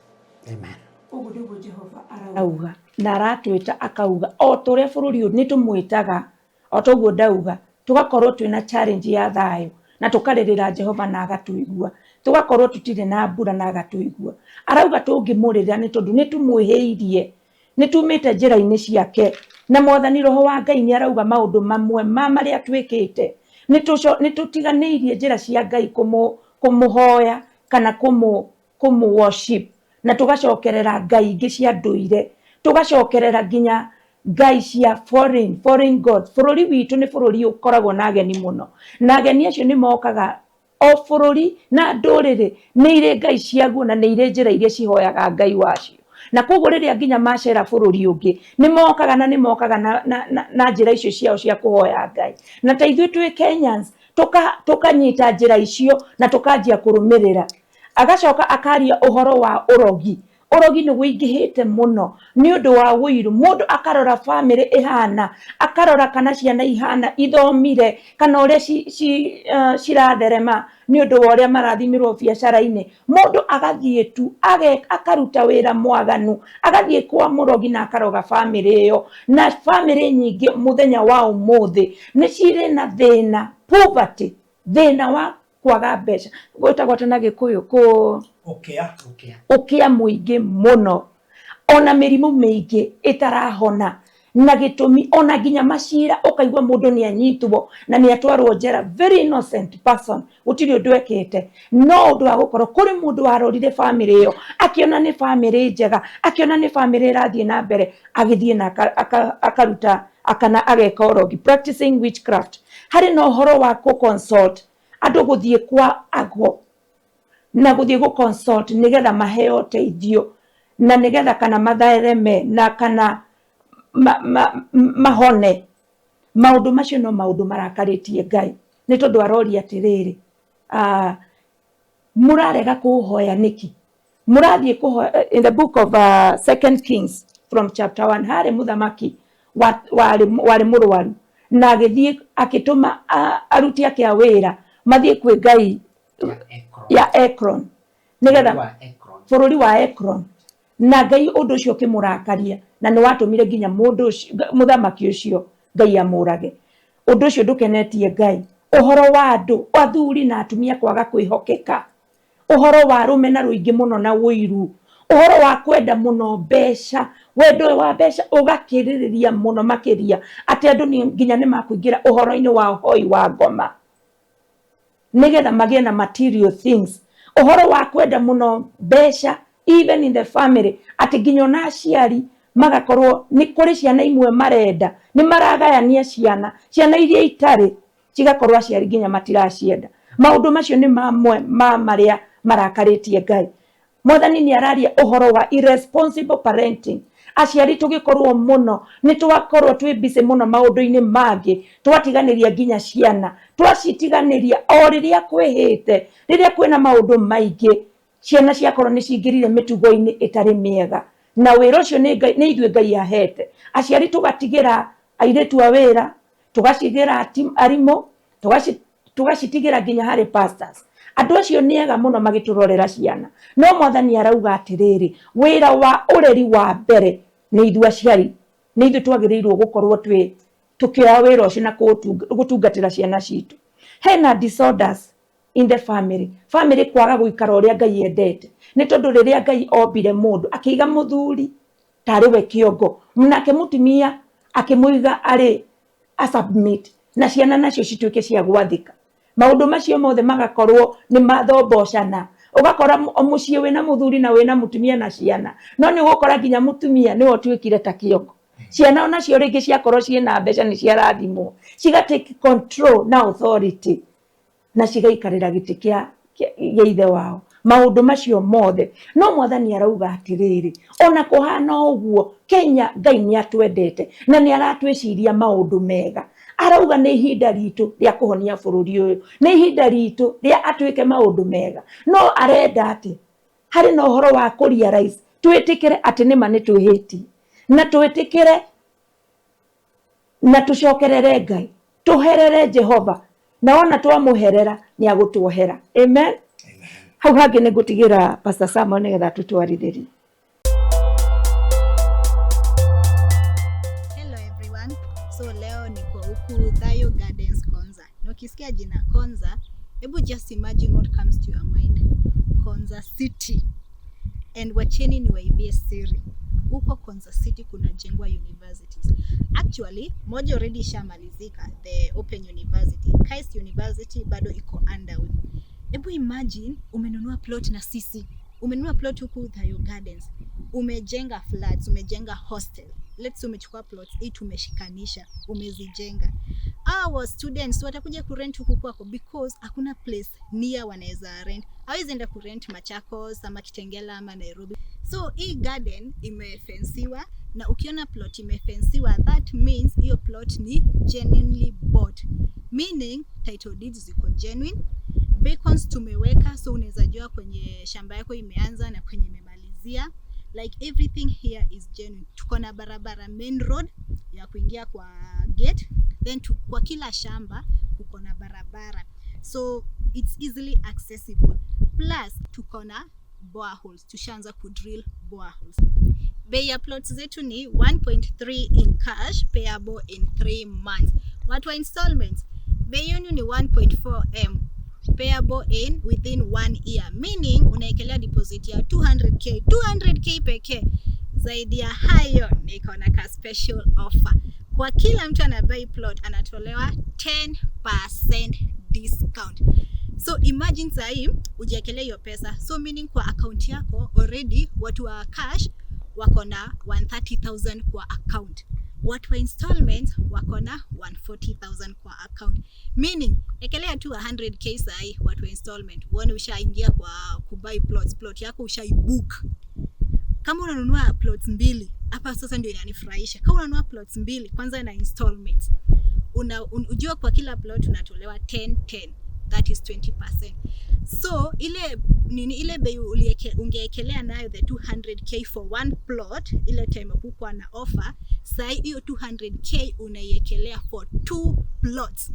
Speaker 5: Amen.
Speaker 6: Ũguo nĩguo Jehova arauga, na aratwĩta akauga o ta ũrĩa bũrũri ũyũ nĩ tũmwĩtaga, o ta ũguo ndauga, tũgakorwo twĩna challenge ya thayũ na tũkarĩrĩra Jehova na agatũigua, tũgakorwo tũtirĩ na mbura na agatũigua. Arauga tũngĩmũrĩrĩra nĩ tondũ nĩ tũmwĩhĩirie, nĩ tumĩte njĩra-inĩ ciake, na Mwathani Roho wa Ngai nĩ arauga maũndũ mamwe ma marĩa twĩkĩte nĩ tũtiganĩirie njĩra cia Ngai, kũmũhoya kana kũmũ worship, na tũgacokerera ngai ingĩ cia ndũire, tũgacokerera nginya ngai cia foreign gods. Bũrũri witũ nĩ bũrũri ũkoragwo na ageni mũno, na ageni acio nĩ mokaga o bũrũri na ndũrĩrĩ nĩ irĩ ngai ciaguo na nĩ irĩ njĩra iria cihoyaga ngai wacio, na koguo rĩrĩa nginya macera bũrũri ũngĩ nĩ mokaga na nĩ mokaga na njĩra icio ciao cia kũhoya ngai, na ta ithuĩ twĩ Kenyans tũkanyita njĩra icio na tũkanjia kũrũmĩrĩra. Agacoka akaria ũhoro wa ũrogi. Ũrogi nĩ wĩingĩhĩte mũno nĩ ũndũ wa ũiru. Mũndũ akarora bamĩrĩ ĩhana, akarora kana ciana ihana ithomire, kana ũrĩa ciratherema nĩ ũndũ wa ũrĩa marathimirwo biacara-inĩ. Mũndũ agathiĩ tu akaruta wĩra mwaganu, agathiĩ kwa mũrogi na akaroga bamĩrĩ ĩyo. Na bamĩrĩ nyingĩ mũthenya wa ũmũthĩ nĩ cirĩ na thĩna, poverty, thĩna wa kwaga mbeca, gwĩtagwo atĩa na Gĩkũyũ?
Speaker 2: Ũkĩa.
Speaker 6: Ũkĩa mũingĩ mũno, ona mĩrimũ mĩingĩ ĩtarahona na gĩtũmi, ona nginya macira ũkaigua mũndũ nĩ anyitwo na nĩ atwarwo njera, very innocent person, gũtirĩ ũndũ ekĩte, no ũndũ wa gũkorwo kũrĩ mũndũ warorire bamĩrĩ ĩyo akĩona nĩ bamĩrĩ njega, akĩona nĩ bamĩrĩ ĩrathiĩ na mbere, agĩthiĩ na akaruta kana ageka ũrogi, practicing witchcraft. Harĩ na ũhoro wa kũ consult andũ, gũthiĩ kwa ago na gũthiĩ gũ consult nĩgetha maheo ũteithio na nĩgetha kana mathereme na kana mahone. Maũndũ macio no maũndũ marakarĩtie Ngai, nĩ tondũ aroria atĩrĩrĩ, mũrarega kũhoya nĩkĩ? Mũrathiĩ kũhoya. In the book of Second Kings from chapter 1, harĩ mũthamaki warĩ mũrwaru na agĩthiĩ akĩtũma aruti ake a wĩra mathiĩ kwĩ ngai ya Ekron nĩgetha bũrũri wa Ekron, na Ngai ũndũ ũcio ũkĩmũrakaria na nĩ watũmire nginya mũndũ ũcio, mũthamaki ũcio, Ngai amũrage. Ũndũ ũcio ndũkenetie Ngai. Ũhoro wa andũ athuri na atumia kwaga kwĩhokeka, ũhoro wa rũmena rũingĩ mũno na ũiru, ũhoro wa kwenda mũno mbeca, wendo wa mbeca ũgakĩrĩrĩria mũno makĩria atĩ andũ nginya nĩ makũingĩra ũhoro-inĩ wa ũhoi wa ngoma nĩgetha magĩe na material things, ũhoro wa kwenda mũno mbeca even in the family, atĩ nginya ona aciari magakorwo nĩ kũrĩ ciana imwe marenda, nĩ maragayania ciana, ciana iria itarĩ. Cigakorwo aciari nginya matiracienda. Maũndũ macio nĩ mamwe ma marĩa marakarĩtie Ngai. Mwathani nĩ araria ũhoro wa irresponsible parenting. Aciari tũgĩkorwo mũno nĩ twakorwo twĩ busy mũno maũndũ-inĩ mangĩ, twatiganĩria nginya ciana, twacitiganĩria o rĩrĩa kwĩhĩte, rĩrĩa kwĩna maũndũ maingĩ, ciana ciakorwo nĩ cingĩrire mĩtugo-inĩ ĩtarĩ mĩega. Na wĩra ũcio nĩ nĩ ithuĩ Ngai ahete. Aciari tũgatigĩra airĩtu a wĩra, tũgacitigĩra arimũ, tũgacitigĩra nginya harĩ pastors. Andũ acio nĩ ega mũno magĩtũrorera ciana. No Mwathani arauga atĩrĩrĩ, wĩra wa ũreri wa mbere nĩ ithuĩ aciari, nĩ ithuĩ twagĩrĩirwo gũkorwo twĩ tukioya wĩra ũcio na gũtungatĩra ciana citũ. Hena disorders in the family. Family kwaga gũikara ũrĩa Ngai endete. Nĩ tondũ rĩrĩa Ngai ombire mũndũ, akĩiga mũthuri tarĩ we kĩongo, nake mũtumia akĩmũiga arĩ a submit, na ciana nacio cituĩke cia gwathĩka. Maũndũ macio mothe magakorwo nĩ mathombocana. Ũgakora mũciĩ wĩna mũthuri na wĩna mũtumia na ciana, no nĩ ũgũkora nginya mũtumia nĩwe ũtuĩkire ta kĩongo. Ciana onacio rĩngĩ ciakorwo ciĩna mbeca nĩ ciarathimwo, ciga take control na authority na cigaikarĩra gĩtĩ kĩa ithe wao. Maũndũ macio mothe no Mwathani arauga atĩrĩrĩ, ona kũhana ũguo Kenya Ngai nĩ atwendete na nĩ aratwĩciria maũndũ mega. Arauga nĩ ihinda ritũ rĩa kũhonia bũrũri ũyũ, nĩ ihinda ritũ rĩa atwĩke maũndũ mega. No arenda atĩ harĩ na ũhoro wa kũ realize, twĩtĩkĩre atĩ nĩma nĩ twĩhĩtie, na twĩtĩkĩre na tũcokerere Ngai, tũherere Jehova, na wona twamũherera nĩ agũtuohera. Amen. Hau hangĩ nĩ ngũtigĩra Pastor Samuel nĩgetha tũtwarithĩrie.
Speaker 7: Hello everyone. So leo niko huku Thayo Gardens Konza. Na ukisikia jina Konza, hebu just imagine what comes to your mind. Konza City. And wacheni niwaibie siri. Huko Konza City kunajengwa universities. Actually, moja already ishamalizika, the Open University. KAIST University bado iko underway. Hebu imagine umenunua plot na sisi. Umenunua plot huku Thayo Gardens. Umejenga flats, umejenga hostel. Let's say umechukua plots 8 umeshikanisha, umezijenga. Our students watakuja kurent huku kwako because hakuna place near wanaweza rent. Hawezi enda kurent Machakos ama Kitengela ama Nairobi. So hii garden imefensiwa, na ukiona plot imefensiwa, that means hiyo plot ni genuinely bought. Meaning title deeds ziko genuine. Beacons tumeweka, so unaweza jua kwenye shamba yako imeanza na kwenye imemalizia. Like everything here is genuine. Tuko na barabara main road ya kuingia kwa gate, then kwa kila shamba kuko na barabara, so it's easily accessible. Plus tuko na boreholes, tushaanza kudrill boreholes. Bei ya plots zetu ni 1.3 in cash, payable in 3 months. Watu wa installments, bei yenu ni 1.4 m payable in within 1 year, meaning unaekelea deposit ya 200k, 200k pekee. Zaidi ya hayo, niko na ka special offer kwa kila mtu anabuy plot, anatolewa 10% discount. So imagine sahii ujiekelee hiyo pesa, so meaning kwa account yako already watu wa cash wako na 130,000 kwa account, watu wa installment wako na 140,000 kwa account, meaning ekelea tu 100K sahi watu wa installment, uone ushaingia kwa kubuy plots, plot yako ushaibook. Kama unanunua plots mbili hapa sasa ndio inanifurahisha. Kama unanunua plots mbili kwanza na installments, ujua kwa kila plot unatolewa 10 10, that is 20%. So ile nini, ile bei ungeekelea nayo the 200K for one plot ile time kukuwa na offer, sai hiyo 200K unaiekelea for two plots.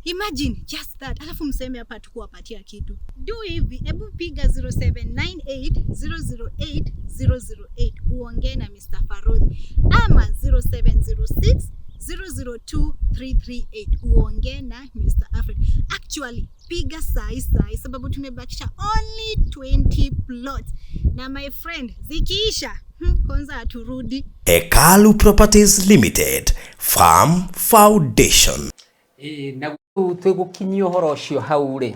Speaker 7: Imagine just that. Alafu mseme hapa tukuwapatia kitu. Do hivi, hebu piga 0798 008 008 uongee na Mr. Farodhi, ama 0706 002 338 uongee na Mr. Alfred. Actually, piga sahi sahi sababu tumebakisha only 20 plots. Na my friend, zikiisha, kwanza haturudi.
Speaker 1: Hekalu Properties Limited, Farm Foundation.
Speaker 5: Ĩĩ, na rĩu twĩgũkinyia ũhoro ũcio hau rĩ,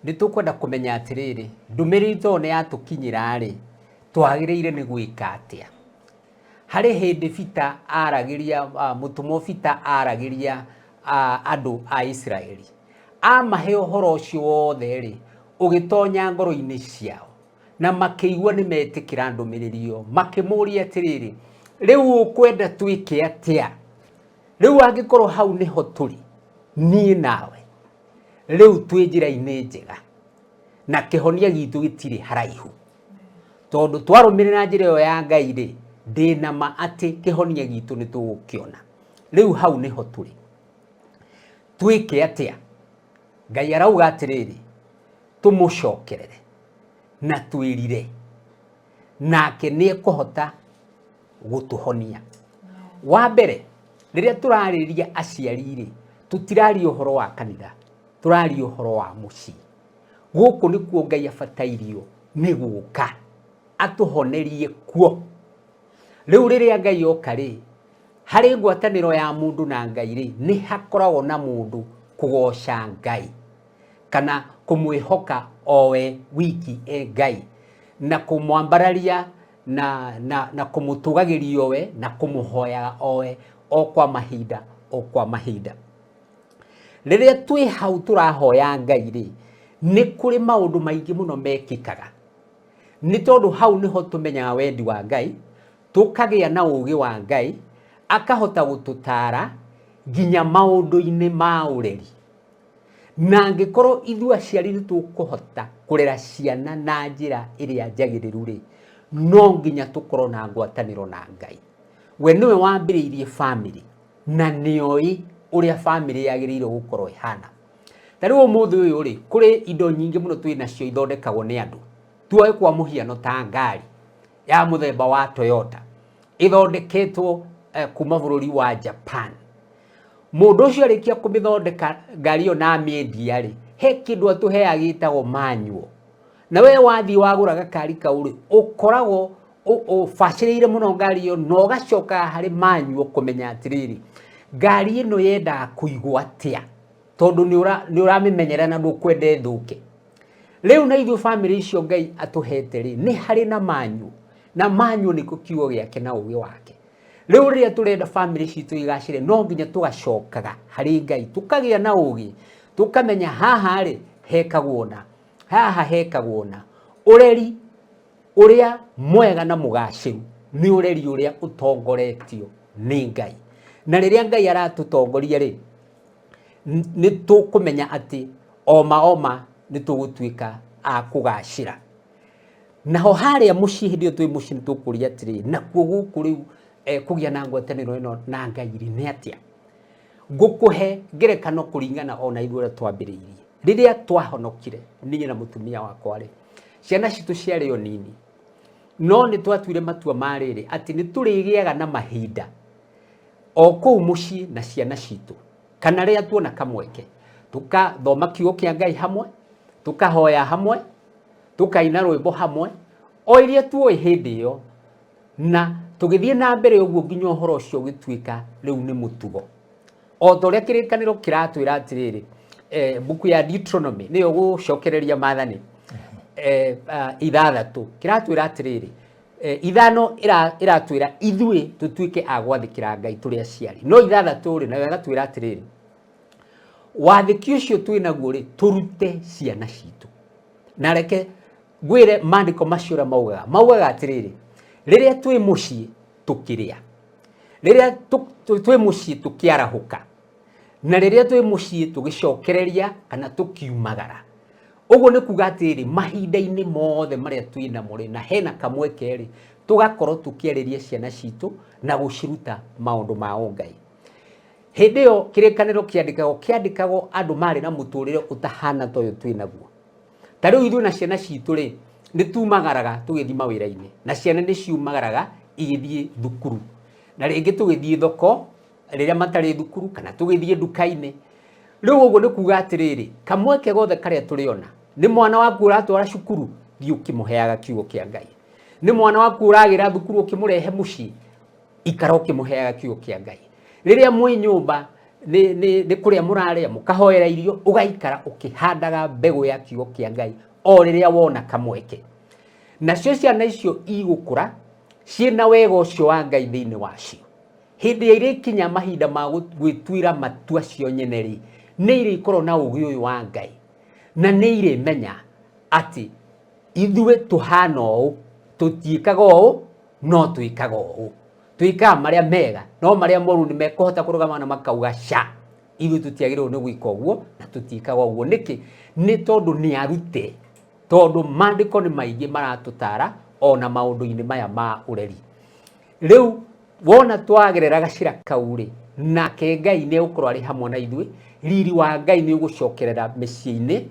Speaker 5: nĩ tũkwenda kũmenya atĩrĩrĩ, ndũmĩrĩri to nĩ yatũkinyĩra rĩ, twagĩrĩire nĩ gwĩka atĩa? Harĩ hĩndĩ Peter aragĩria, mũtũmwo Peter aragĩria Andũ a Isiraeli. Amahe ũhoro ũcio wothe rĩ, ũgĩtonya ngoro-inĩ ciao na makĩigua nĩ metĩkĩra ndũmĩrĩri ĩyo, makĩmũria atĩrĩrĩ, rĩu ũkwenda twĩke atĩa? Rĩu angĩkorwo hau nĩho tũrĩ, niĩ nawe, rĩu twĩ njĩra-inĩ njega na kĩhonia gitũ gĩtirĩ haraihu, tondũ twarũmĩrĩra njĩra ĩyo ya Ngai rĩ, ndĩna ma atĩ kĩhonia gitũ nĩ tũgũkĩona. Rĩu hau nĩho tũrĩ, twĩke atĩa? Ngai arauga atĩrĩrĩ, tũmũcokerere na twĩrire, nake nĩ ekũhota gũtũhonia. Wa mbere, rĩrĩa tũrarĩrĩria aciari rĩ, tũtiraria ũhoro wa kanitha, tũraria ũhoro wa mũciĩ. Gũkũ nĩkuo Ngai abatairio nĩ gũka atũhonerie kuo. Rĩu rĩrĩa Ngai oka rĩ, harĩ ngwatanĩro ya mũndũ na Ngai rĩ, nĩ hakoragwo na mũndũ kũgoca Ngai kana kũmwĩhoka owe wiki e Ngai, na kũmwambararia na kũmũtũgagĩria we na kũmũhoyaga owe o kwa mahinda o kwa mahinda. Rĩrĩa twĩ hau tũrahoya Ngai rĩ, nĩ kũrĩ maũndũ maingĩ mũno mekĩkaga, nĩ tondũ hau nĩho tũmenyaga wendi wa Ngai, tũkagĩa na ũũgĩ wa Ngai, akahota gũtũtaara nginya maũndũ-inĩ ma ũreri. Na angĩkorwo ithuĩ aciari nĩ tũkũhota kũrera ciana na njĩra ĩrĩa njagĩrĩru rĩ, no nginya tũkorwo na ngwatanĩro na Ngai. We nĩwe wambĩrĩirie bamĩrĩ na nĩoĩ ũrĩa bamĩrĩ yagĩrĩirwo gũkorwo ĩhana. Ta rĩu ũmũthĩ ũyũ rĩ, kũrĩ indo nyingĩ mũno twĩ nacio ithondekagwo nĩ andũ. Tuoe kwa mũhiano ta ngari ya mũthemba wa Toyota ĩthondeketwo kuma bũrũri wa Japan. Mũndũ ũcio arĩkia kũmĩthondeka ngari ĩyo na amĩendia rĩ, he kĩndũ atũheaga gĩtagwo manual. Na we wathiĩ wagũra gakari kau rĩ, ũkoragwo ũbacĩrĩire mũno ngari ĩyo na ũgacokaga harĩ manual kũmenya atĩrĩrĩ, ngari ĩno yendaga kũigwo atĩa, tondũ nĩ ũramĩmenyera na ndũkwenda ĩthũke. Rĩu na ithuĩ bamĩrĩ icio Ngai atũhete rĩ, nĩ harĩ na manual, na manual nĩkĩo kiugo gĩake na ũgĩ wake. Rĩu rĩrĩa tũrenda bamĩrĩ citũ igacĩre, no nginya tũgacokaga harĩ Ngai, tũkagĩa na ũgĩ, tũkamenya haha rĩ hekagwo na haha hekagwo na. Ũreri ũrĩa mwega na mũgacĩru nĩ ũreri ũrĩa ũtongoretio nĩ Ngai. Na rĩrĩa Ngai aratũtongoria rĩ, nĩ tũkũmenya atĩ oma oma nĩ tũgũtuĩka a kũgacĩra. Naho harĩa mũciĩ, hĩndĩ ĩyo twĩ mũciĩ, nĩ tũkũria atĩrĩrĩ, nakuo gũkũ rĩu kũgĩa na ngwatanĩro ĩno na Ngai rĩ nĩ atĩa? Ngũkũhe ngerekano kũringana ona ithuĩ ũrĩa twambĩrĩirie. Rĩrĩa twahonokire niĩ na mũtumia wakwa rĩ, ciana citũ ciarĩ o nini, no nĩ twatuire matua ma rĩrĩ atĩ nĩ tũrĩgĩaga na mahinda o kũu mũciĩ na ciana citũ, kana rĩrĩa tuona kamweke tũkathoma kiugo kĩa Ngai hamwe, tũkahoya hamwe, tũkaina rwĩmbo hamwe, o iria tuoĩ hĩndĩ ĩyo, na tũgĩthiĩ na mbere ũguo nginya ũhoro ũcio ũgĩtuĩka rĩu nĩ mũtugo. O ta ũrĩa kĩrĩkanĩro kĩratwĩra atĩrĩrĩ, mbuku ya Deuteronomy nĩyo gũcokereria maathani 6 kĩratwĩra atĩrĩrĩ, 5 ĩratwĩra ithuĩ tũtuĩke a gwathĩkĩra Ngai tũrĩ aciari, no 6 rĩ, nayo ĩgatwĩra atĩrĩrĩ, wathĩki ũcio twĩ naguo rĩ, tũrute ciana citũ. Na reke ngwĩre maandĩko macio ũrĩa maugaga, maugaga atĩrĩrĩ, rĩrĩa twĩ mũciĩ tũkĩrĩa, rĩrĩa twĩ mũciĩ tũkĩarahũka, na rĩrĩa twĩ mũciĩ tũgĩcokereria kana tũkiumagara. Ũguo nĩ kuga atĩrĩrĩ, mahinda-inĩ mothe marĩa twĩ namo rĩ, na hena kamweke rĩ, tũgakorwo tũkĩarĩria ciana citũ na gũciruta maũndũ ma ũngai. Hĩndĩ ĩyo kĩrĩkanĩro kĩandĩkagwo, kĩandĩkagwo andũ marĩ na mũtũrĩre ũtahana ta ũyũ twĩ naguo. Ta rĩu ithuĩ na ciana citũ rĩ, nĩ tumagaraga tũgĩthiĩ mawĩra-inĩ, na ciana nĩ ciumagaraga igĩthiĩ thukuru, na rĩngĩ tũgĩthiĩ thoko rĩrĩa matarĩ thukuru, kana tũgĩthiĩ nduka-inĩ. Rĩu ũguo nĩ kuga atĩrĩrĩ, kamweke gothe karĩa tũrĩona, nĩ mwana waku ũratwara cukuru, thiĩ ũkĩmũheaga kiugo kĩa Ngai. Nĩ mwana waku ũragĩra thukuru ũkĩmũrehe mũciĩ, ikara ũkĩmũheaga kiugo kĩa Ngai. Rĩrĩa mwĩ nyũmba nĩ kũrĩa mũrarĩa, mũkahoera irio, ũgaikara ũkĩhandaga mbegũ ya kiugo kĩa Ngai o rĩrĩa wona kamweke. Nacio ciana icio igũkũra ciĩna wega ũcio wa Ngai thĩinĩ wacio. Hĩndĩ ĩrĩa irĩkinya mahinda ma gwĩtuĩra matua cio nyene rĩ, nĩ irĩkorwo na ũgĩ ũyũ wa Ngai, na nĩ irĩmenya atĩ ithuĩ tũhana ũũ, tũtiĩkaga ũũ, no twĩkaga ũũ, twĩkaga marĩa mega no marĩa moru nĩ mekũhota kũrũgama na makauga ca, ithuĩ tũtiagĩrĩirwo nĩ gwĩka ũguo na tũtiĩkaga ũguo. Nĩkĩ? Nĩ tondũ nĩ arute, tondũ maandĩko nĩ maingĩ maratũtara ona maũndũ-inĩ maya ma ũreri. Rĩu wona twagerera gacĩra kau rĩ, nake Ngai nĩ egũkorwo arĩ hamwe na ithuĩ, riri wa Ngai nĩ ũgũcokerera mĩciĩ-inĩ,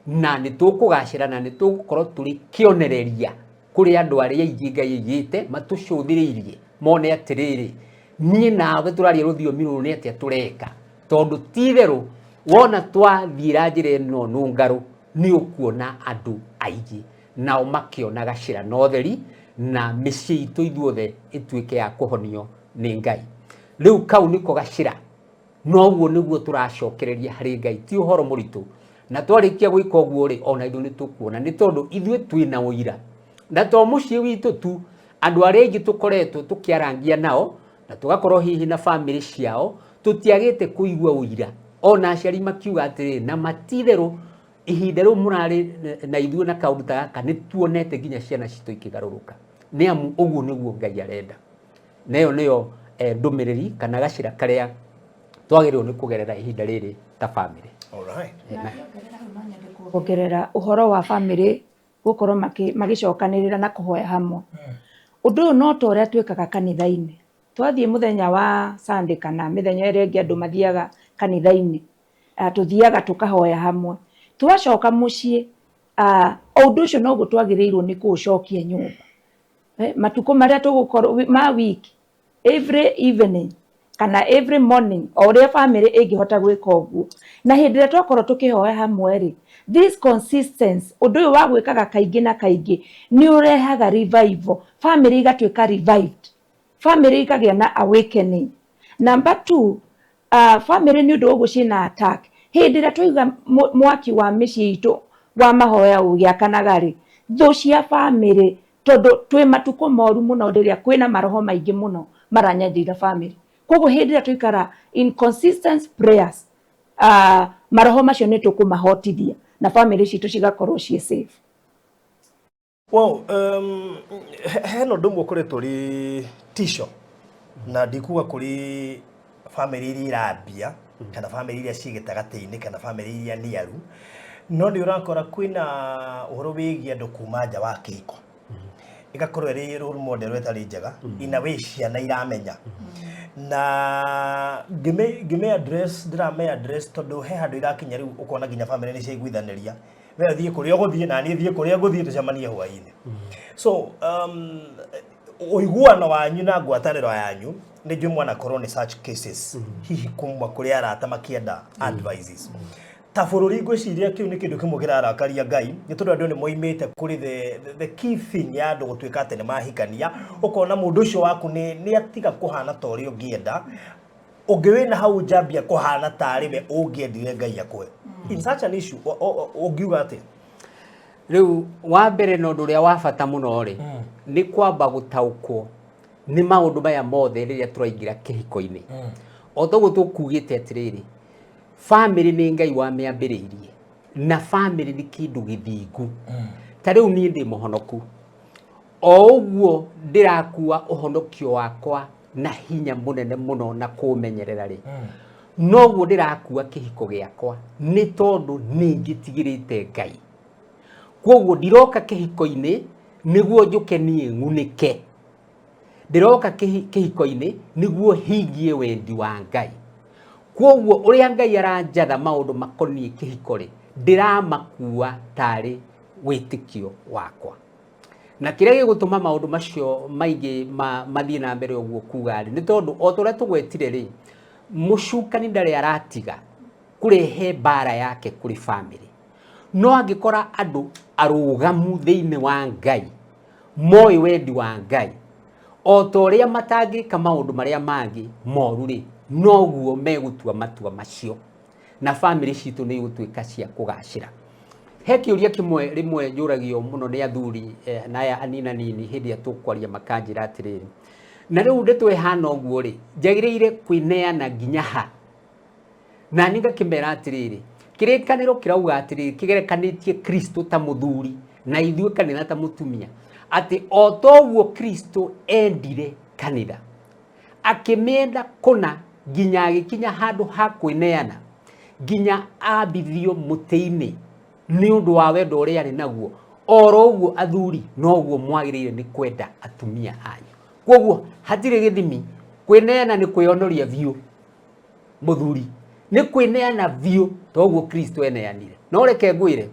Speaker 5: na nĩ tũkũgacĩra na nĩ tũgũkorwo tũrĩ kĩonereria kũrĩ andũ arĩa aingĩ Ngai aigĩte matũcũthĩrĩirie mone atĩrĩrĩ, niĩ nawe tũraria rũthiomi rũrũ nĩ atĩa tũreka, tondũ ti itherũ wona twathiĩra njĩra ĩno nũngarũ nĩ ũkuona andũ aingĩ nao makĩona gacĩra na ũtheri, na mĩciĩ itũ ithuothe ĩtuĩke ya kũhonio nĩ Ngai. Rĩu kau nĩko gacĩra, noguo nĩguo tũracokereria harĩ Ngai, ti ũhoro mũritũ. Na twarĩkia gwĩka ũguo rĩ, ona ithuĩ nĩ tũkuona, nĩ tondũ ithuĩ twĩna ũira. Na to mũciĩ witũ tu, andũ arĩa aingĩ tũkoretwo tũkĩarangia nao, na tũgakorwo hihi na bamĩrĩ ciao, tũtiagĩte kũigua ũira. Ona aciari makiuga atĩrĩrĩ, na ma ti itherũ ihinda rĩu mũrarĩ na ithuĩ na kaũndũ ta gaka nĩ tuonete nginya ciana citũ ikĩgarũrũka, nĩ amu ũguo nĩguo Ngai arenda. Na ĩyo nĩyo ndũmĩrĩri kana gacĩra karĩa twagĩrĩirwo nĩ kũgerera ihinda rĩrĩ ta bamĩrĩ.
Speaker 2: Alright.
Speaker 6: Kuongerera ũhoro wa bamĩrĩ gũkorwo magĩcokanĩrĩra na kũhoya hamwe. Ũndũ ũyũ no ta ũrĩa twĩkaga kanitha-inĩ. Twathiĩ mũthenya wa Sunday kana mĩthenya ĩrĩa ĩngĩ andũ mathiaga kanitha-inĩ, tũthiaga tũkahoya hamwe. Twacoka mũciĩ, o ũndũ ũcio noguo twagĩrĩirwo nĩ kũũcokia nyũmba. Matukũ marĩa tũgũkorwo ma wiki, every evening kana every morning, o ũrĩa bamĩrĩ ĩngĩhota gwĩka ũguo. Na hĩndĩ ĩrĩa twakorwo tũkĩhoya hamwe rĩ, this consistency, ũndũ ũyũ wa gwĩkaga kaingĩ na kaingĩ, nĩ ũrehaga revival, bamĩrĩ igatuĩka revived, bamĩrĩ ikagĩa na awakening. Number two, bamĩrĩ nĩ ũndũ wa ũguo ciĩna attack. Hĩndĩ ĩrĩa twaiga mwaki wa mĩciĩ itũ wa mahoya ũgĩakanaga rĩ, thũ cia bamĩrĩ, tondũ twĩ matukũ moru mũno rĩrĩa kwĩna maroho maingĩ mũno maranyarira bamĩrĩ. Koguo hĩndĩ ĩrĩa twaikara in consistent prayers, maroho macio nĩ tũkũmahotithia na bamĩrĩ citũ cigakorwo ciĩ safe.
Speaker 2: Well, hena ũndũ ũmwe ũkoretwo ũrĩ tisho na ndikuga kũrĩ bamĩrĩ iria irambia kana bamĩrĩ iria ciĩ gĩtagatĩ-inĩ kana bamĩrĩ iria niaru, no nĩ ũrakora kwĩna ũhoro wĩgiĩ andũ kuma nja wa kĩhiko, ĩgakorwo ĩrĩ role model ĩtarĩ njega in a way ciana iramenya na ngĩmĩ address, ndĩrame address tondũ he handũ irakinya rĩu ũkona nginya bamĩrĩ nĩ ciaiguithanĩria, we ũthiĩ kũrĩa ũgũthiĩ na niĩ thiĩ kũrĩa ngũthiĩ, tũcemanie hwaĩ-inĩ. So ũiguano wanyu na ngwatanĩro yanyu nĩ njũĩ mwanakorwo nĩ such cases, hihi kuma kũrĩ arata makĩenda advices. Ta bũrũri ngwĩciria kĩu nĩ kĩndũ kĩmwe kĩrarakaria Ngai, nĩ tondũ andũ nĩ moimĩte kũrĩ the key thing ya andũ gũtuĩka atĩ nĩ mahikania, ũkona mũndũ ũcio waku nĩ atiga kũhana ta ũrĩa ũngĩenda, ũngĩ wĩna hau njambia kũhana tarĩ we ũngĩendire Ngai akũhe. In such an issue, ũngiuga atĩa?
Speaker 5: Rĩu wa mbere na ũndũ ũrĩa wa bata mũno rĩ, nĩ kwamba gũtaũkwo nĩ maũndũ maya mothe rĩrĩa tũraingĩra kĩhiko-inĩ. O toguo tũkugĩte atĩrĩrĩ, bamĩrĩ nĩ Ngai wamĩambĩrĩirie, na bamĩrĩ nĩ kĩndũ gĩthingu. Ta rĩu niĩ ndĩ mũhonoku, o ũguo ndĩrakua ũhonokio wakwa na hinya mũnene mũno na kũũmenyerera rĩ, noguo ndĩrakua kĩhiko gĩakwa, nĩ tondũ nĩ njĩtigĩrĩte Ngai. Koguo ndiroka kĩhiko-inĩ nĩguo njũke niĩ ng'unĩke, ndĩroka kĩhiko-inĩ nĩguo hingie wendi wa Ngai. Koguo ũrĩa Ngai aranjatha maũndũ makoniĩ kĩhiko rĩ, ndĩramakua tarĩ wĩtĩkio wakwa. Na kĩrĩa gĩgũtũma maũndũ macio maingĩ mathiĩ na mbere ũguo kuga rĩ, nĩ tondũ o ta ũrĩa tũgwetire rĩ, mũcukani ndarĩ aratiga kũrehe mbara yake kũrĩ bamĩrĩ. No angĩkora andũ arũgamu thĩinĩ wa Ngai, moĩ wendi wa Ngai, o ta ũrĩa matangĩka maũndũ marĩa mangĩ moru rĩ, noguo megũtua matua macio, na bamĩrĩ citũ nĩ igũtuĩka cia kũgacĩra. He kĩũria kĩmwe rĩmwe njũragio mũno nĩ athuri na aya anini anini hĩndĩ ĩrĩa tũkwaria, makanjĩra atĩrĩrĩ, Na rĩu ndeto ĩhana ũguo rĩ, njagĩrĩire kwĩneana nginya ha? Na niĩ ngakĩmera atĩrĩrĩ, kĩrĩkanĩro kĩrauga atĩrĩrĩ, kĩgerekanĩtie Kristo ta mũthuri na ithuĩ kanitha ta mũtumia, atĩ o toguo Kristo endire kanitha, akĩmĩenda kũna nginya agĩkinya handũ ha kwĩneana, nginya ambithio mũtĩ-inĩ nĩ ũndũ wa wendo ũrĩa arĩ naguo, oro ũguo athuri noguo mwagĩrĩire nĩ kwenda atumia anyu. Kwoguo hatirĩ gĩthimi, kwĩneana nĩ kwĩonoria biũ mũthuri, nĩ kwĩneana biũ toguo Kristo eneanire. No reke ngwĩre,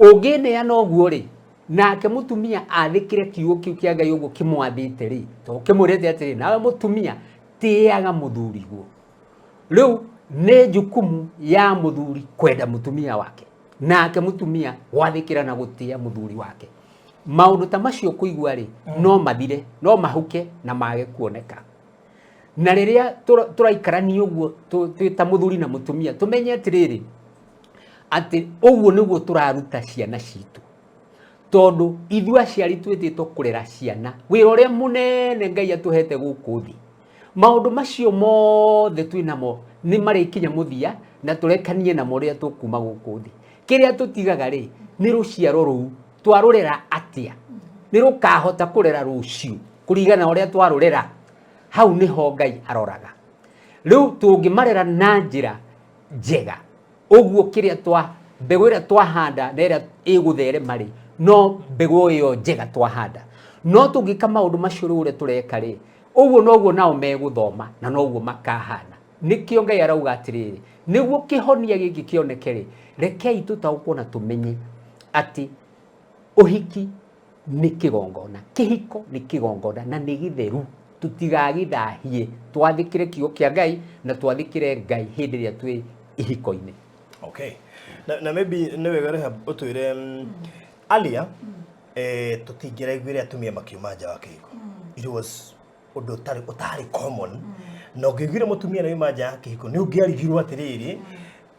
Speaker 5: ũngĩneana ũguo rĩ, nake mũtumia athĩkĩre kiugo kĩu kĩa Ngai ũguo kĩmwathĩte rĩ, to kĩmwĩrĩte atĩrĩ, nawe mũtumia tĩaga mũthuriguo. Rĩu nĩ jukumu ya mũthuri kwenda mũtumia wake, nake mũtumia gwathĩkĩra na gũtĩa mũthuri wake. Maũndũ ta macio kũigua rĩ, no mathire, no mahuke na mage kuoneka. Na rĩrĩa tũraikarania ũguo twĩ ta mũthuri na mũtumia, tũmenye atĩrĩrĩ, atĩ ũguo nĩguo tũraruta ciana citũ. Tondũ ithuĩ aciari twĩtĩtwo kũrera ciana, wĩra ũrĩa mũnene Ngai atũhete gũkũ thĩ. Maũndũ macio mothe twĩ namo nĩ marĩkinya mũthia na tũrekanie namo rĩrĩa tũkuma gũkũ thĩ. Kĩrĩa tũtigaga rĩ, nĩ rũciaro rũu, twarũrera atĩa? Nĩ rũkahota kũrera rũciũ kũringana na ũrĩa twarũrera? Hau nĩho Ngai aroraga. Rĩu tũngĩmarera na njĩra njega, ũguo kĩrĩa twa mbegũ ĩrĩa twahanda na ĩrĩa ĩgũtherema rĩ, no mbegũ ĩyo njega twahanda. No tũngĩka maũndũ macio rĩu ũrĩa tũreka rĩ, ũguo noguo nao megũthoma na noguo makahana. Nĩkĩo Ngai arauga atĩrĩrĩ, nĩguo kĩhonia gĩkĩ kĩoneke rĩ, rekei tũtaũkwo na tũmenye atĩ ũhiki nĩ kĩgongona, kĩhiko nĩ kĩgongona na nĩ gĩtheru, tũtigagĩthahie, twathĩkĩre kiugo kĩa Ngai na twathĩkĩre Ngai hĩndĩ ĩrĩa twĩ ihiko-inĩ.
Speaker 2: Okay. Na maybe nĩ wega Rehab ũtwĩre earlier tũtingĩraiguire atumia makiuma nja wa kĩhiko. It was ũndũ ũtarĩ common. Na ũngĩaiguire mũtumia nĩ auma nja ya kĩhiko nĩ ũngĩarigirwo atĩrĩrĩ,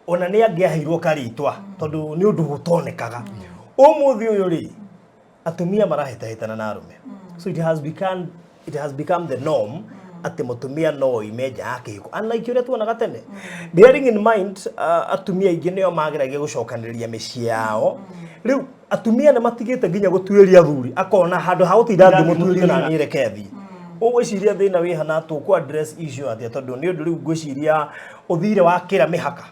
Speaker 2: ona nĩ angĩaheirwo karĩtwa tondũ nĩ ũndũ ũtonekaga. Ũmũthĩ ũyũ rĩ, atumia marahĩtahĩtana na arũme. So it has become the norm atĩ mũtumia no oime nja ya kĩhiko unlike ũrĩa tuonaga tene. Bearing in mind atumia aingĩ nĩo mageragia gũcokanĩrĩria mĩciĩ yao. Rĩu atumia nĩ matigĩte nginya gũtuĩria athuri, akona handũ ha gũtinda ngĩmũtuĩria na niĩ reke thiĩ. Ũgwĩciria thĩna wĩ hana tũkũ address issue atĩa, tondũ nĩ ũndũ rĩu ngwĩciria ũthire wakĩra mĩhaka,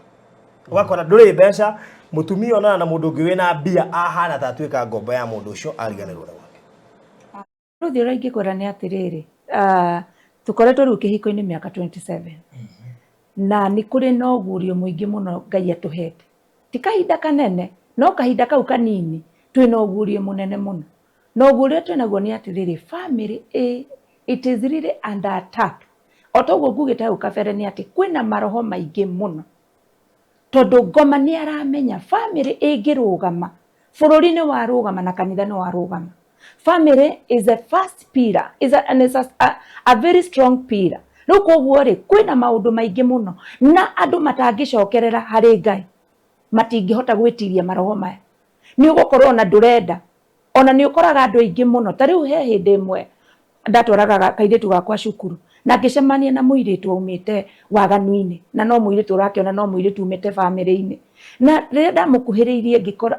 Speaker 2: ũgakora ndũrĩ mbeca, mũtumia onana na mũndũ ũngĩ wĩna mbia ahana ta atuĩka ngombo ya mũndũ ũcio, ariganĩrwo na gwake.
Speaker 6: Rĩu ũrĩa ingĩkwĩra nĩ atĩrĩrĩ, tũkoretwo rĩu kĩhiko-inĩ mĩaka 27 na nĩ kũrĩ na ũguũrio mũingĩ mũno Ngai atũhete. Ti kahinda kanene, no kahinda kau kanini twĩna ũguũrio mũnene mũno. Na ũguũrio ũrĩa twĩnaguo nĩ atĩrĩrĩ, family it is really under attack. O ta ũguo ngugĩte hau kabere nĩ atĩ kwĩna maroho maingĩ mũno. Tondũ ngoma nĩ aramenya family ĩngĩrũgama, bũrũri nĩ warũgama na kanitha nĩ warũgama. Family is the first pillar, is a, and it's a very strong pillar. Rĩu koguo rĩ, kwĩna maũndũ maingĩ mũno na andũ matangĩcokerera harĩ Ngai, matingĩhota gwĩtiria maroho maya. Nĩ ũgũkorwo ona ndũrenda, ona nĩ ũkoraga andũ aingĩ mũno. Ta rĩu he hĩndĩ ĩmwe ndatwaraga kairĩtu gakwa cukuru na ngĩcemania na mũirĩtu aumĩte waganu-inĩ, na no mũirĩtu ũrakĩona no mũirĩtu umĩte bamĩrĩ-inĩ. Na rĩrĩa ndamũkuhĩrĩirie ngĩkora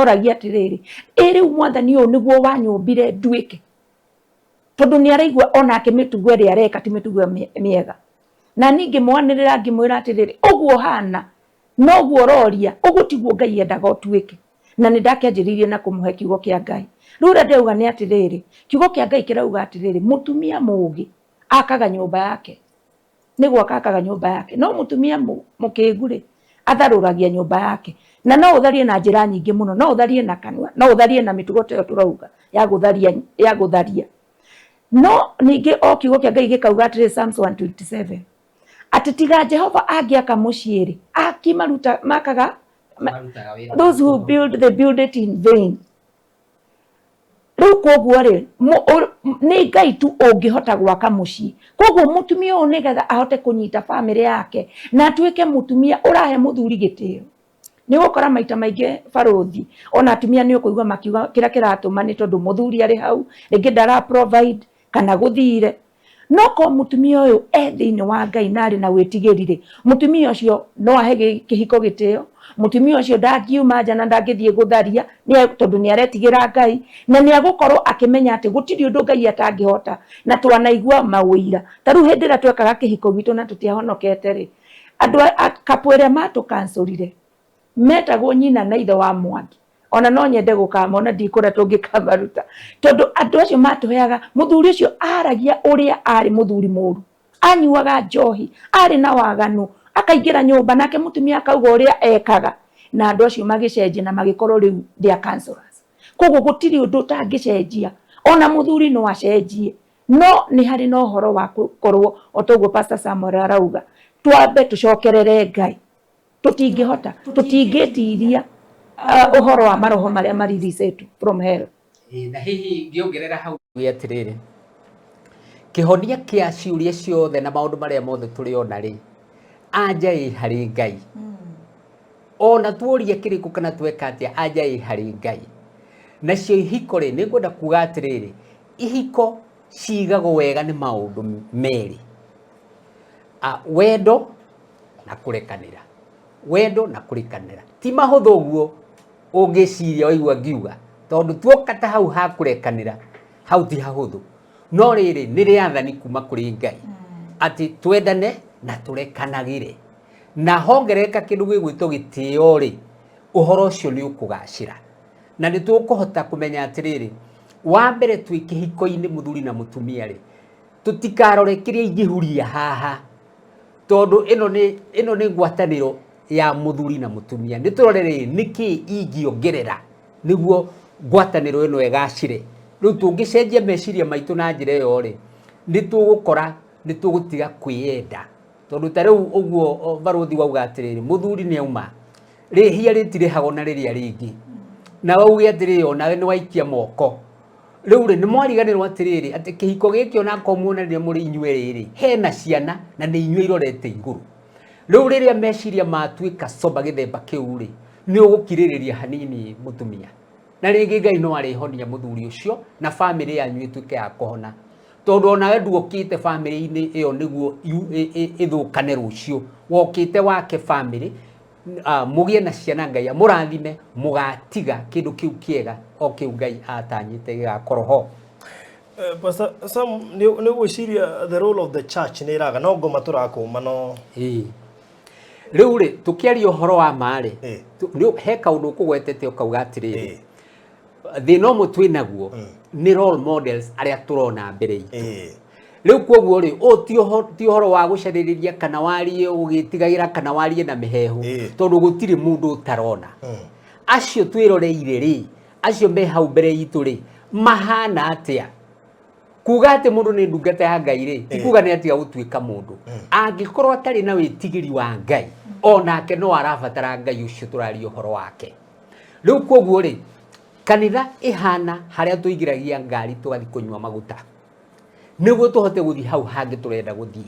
Speaker 6: oragia atĩrĩrĩ, ĩ rĩu mwathani ũyũ nĩguo wanyũmbire nduĩke, tondũ nĩ araigua onake mĩtugo ĩrĩa areka ti mĩtugo mĩega. Na niĩ ngĩmwanĩrĩra ngĩmwĩra atĩrĩrĩ, ũguo ũhana noguo ũroria, ũguo tiguo Ngai endaga ũtuĩke. Na nĩ ndakĩanjĩrĩirie na kũmũhe kiugo kĩa Ngai. Rĩu ũrĩa ndĩrauga nĩ atĩrĩrĩ, kiugo kĩa Ngai kĩrauga atĩrĩrĩ, mũtumia mũũgĩ akaga nyũmba yake, nĩ gwaka akaga nyũmba yake, no mũtumia mũkĩgu rĩ, atharũragia nyũmba yake. Na no ũtharie na njĩra nyingĩ mũno, no ũtharie na kanua, no ũtharie na mĩtugo ta ĩyo tũrauga ya gũtharia, ya gũtharia. No ningĩ o kiugo kĩa Ngai gĩkauga atĩrĩ, Psalms 127, atĩ tiga Jehova angĩaka mũciĩ rĩ, aki maruta, makaga, those who build, they build it in vain. Rĩu koguo rĩ, nĩ Ngai tu ũngĩhota gwaka mũciĩ. Koguo mũtumia ũyũ nĩgetha ahote kũnyita bamĩrĩ yake na atuĩke mũtumia ũrahe mũthuri gĩtĩo. Nĩ ũgũkora maita maingĩ barũthi, ona atumia nĩ ũkũigua makiuga kĩrĩa kĩratũma nĩ tondũ mũthuri arĩ hau, rĩngĩ ndara provide, Kana gũthire. No ko mũtumia ũyũ e thĩinĩ wa Ngai na arĩ na wĩtigĩri rĩ, mũtumia ũcio no ahe kĩhiko gĩtĩo, mũtumia ũcio ndangiuma nja na ndangĩthiĩ gũtharia tondũ nĩ aretigĩra Ngai, na nĩ agũkorwo akĩmenya atĩ gũtirĩ ũndũ Ngai atangĩhota, na twanaigua maũira. Ta rĩu hĩndĩ ĩrĩa twekaga kĩhiko gitũ na tũtiahonokete rĩ, andũ a couple ĩrĩa matũkancorire metagwo nyina na ithe wa Mwangi. Ona no nyende gũkamona, ndikũrĩa tũngĩkamaruta, tondũ andũ acio matũheaga, mũthuri ũcio aragia ũrĩa arĩ mũthuri mũru, anyuaga njohi, arĩ na waganu, akaingĩra nyũmba nake mũtumia akauga ũrĩa ekaga, na andũ acio magĩcenjia na magĩkorwo rĩu they are counselors. Koguo gũtirĩ ũndũ ũtangĩcenjia, ona mũthuri no acenjie, no nĩ harĩ na ũhoro wa gũkorwo o ta ũguo Pastor Samuel arauga, twambe tũcokerere Ngai. Tũtingĩhota, tũtingĩtiria ũhoro wa maroho marĩa maririsetwo from hell.
Speaker 5: Na hihi ngĩongerera hau atĩrĩrĩ, kĩhonia kĩa ciũria ciothe na maũndũ marĩa mothe tũrĩona rĩ, anja ĩ harĩ Ngai. Ona tuoria kĩrĩkũ kana tweka atĩa, anja ĩ harĩ Ngai. Nacio ihiko rĩ, nĩ ngwenda kuga atĩrĩrĩ, ihiko cigagwo wega nĩ maũndũ merĩ, wendo na kũrekanĩra. Wendo na kũrekanĩra ti mahũthũ ũguo ũngĩciria waigua ngiuga, tondũ tuoka ta hau ha kũrekanĩra, hau ti hahũthũ. No rĩrĩ, nĩ rĩathani kuma kũrĩ Ngai atĩ twendane na tũrekanagĩre. Na hongerereka kĩndũ gĩgwĩtwo gĩtĩo rĩ, ũhoro ũcio nĩ ũkũgacĩra. Na nĩ tũkũhota kũmenya atĩrĩrĩ, wa mbere twĩ kĩhiko-inĩ mũthuri na mũtumia rĩ, tũtikarore kĩrĩa ingĩhuria haha, tondũ ĩno nĩ ĩno nĩ ngwatanĩro ya mũthuri na mũtumia. Nĩ tũrore rĩrĩ, nĩkĩ ingĩongerera nĩguo ngwatanĩro ĩno ĩgacĩre. Rĩu tũngĩcenjia meciria maitũ na njĩra ĩyo rĩ, nĩ tũgũkora nĩ tũgũtiga kwĩyenda. Tondũ ta rĩu ũguo barũthi wauga atĩrĩrĩ, mũthuri nĩ auma, rĩhia rĩtirĩhagwo na rĩrĩa rĩngĩ. Nawe uge atĩrĩrĩ, onawe nĩ waikia moko. Rĩu rĩ, nĩ mwariganĩrwo atĩrĩrĩ, atĩ kĩhiko gĩkĩ onakorwo muonanire mũrĩ inyuĩ rĩrĩ, hena ciana na nĩ inyuĩ irorete igũrũ. Rĩu rĩrĩa meciria matuĩka sober gĩthemba kĩu rĩ, nĩ ũgũkirĩrĩria hanini mũtumia. Na rĩngĩ Ngai no arĩhonia mũthuri ũcio na bamĩrĩ yanyu ĩtuĩke ya kũhona. Tondũ onawe nduokĩte bamĩrĩ-inĩ ĩyo nĩguo ĩthũkane rũciũ. Wokĩte wake bamĩrĩ, mũgĩe na ciana, Ngai amũrathime, mũgatiga kĩndũ kĩu kĩega o kĩu Ngai atanyĩte gĩgakorwo ho.
Speaker 2: Pastor Sam, nĩ ũgwĩciria the role of the church nĩ ĩraga no ngoma tũrakũma no.
Speaker 5: Rĩu rĩ, tũkĩaria ũhoro wa ma rĩ, he kaũndũ ũkũgwetete ũkauga atĩrĩrĩ, thĩna ũmwe twĩ naguo nĩ role models arĩa tũrona mbere itũ. Rĩu koguo rĩ, ũyũ ti ũhoro wa gũcarĩrĩria kana warie ũgĩtigagĩra kana warie na mĩhehu, tondũ gũtirĩ mũndũ ũtarona. Acio twĩroreire rĩ, acio me hau mbere itũ rĩ, mahana atĩa? Kuga atĩ mũndũ nĩ ndungata ya Ngai rĩ, ti kuga nĩ atiga gũtuĩka mũndũ. Angĩkorwo atarĩ na wĩtigĩri wa Ngai, onake no arabatara Ngai ũcio tũraria ũhoro wake. Rĩu koguo rĩ, kanitha ĩhana harĩa tũingĩragia ngari tũgathiĩ kũnyua maguta, nĩguo tũhote gũthiĩ hau hangĩ tũrenda gũthiĩ.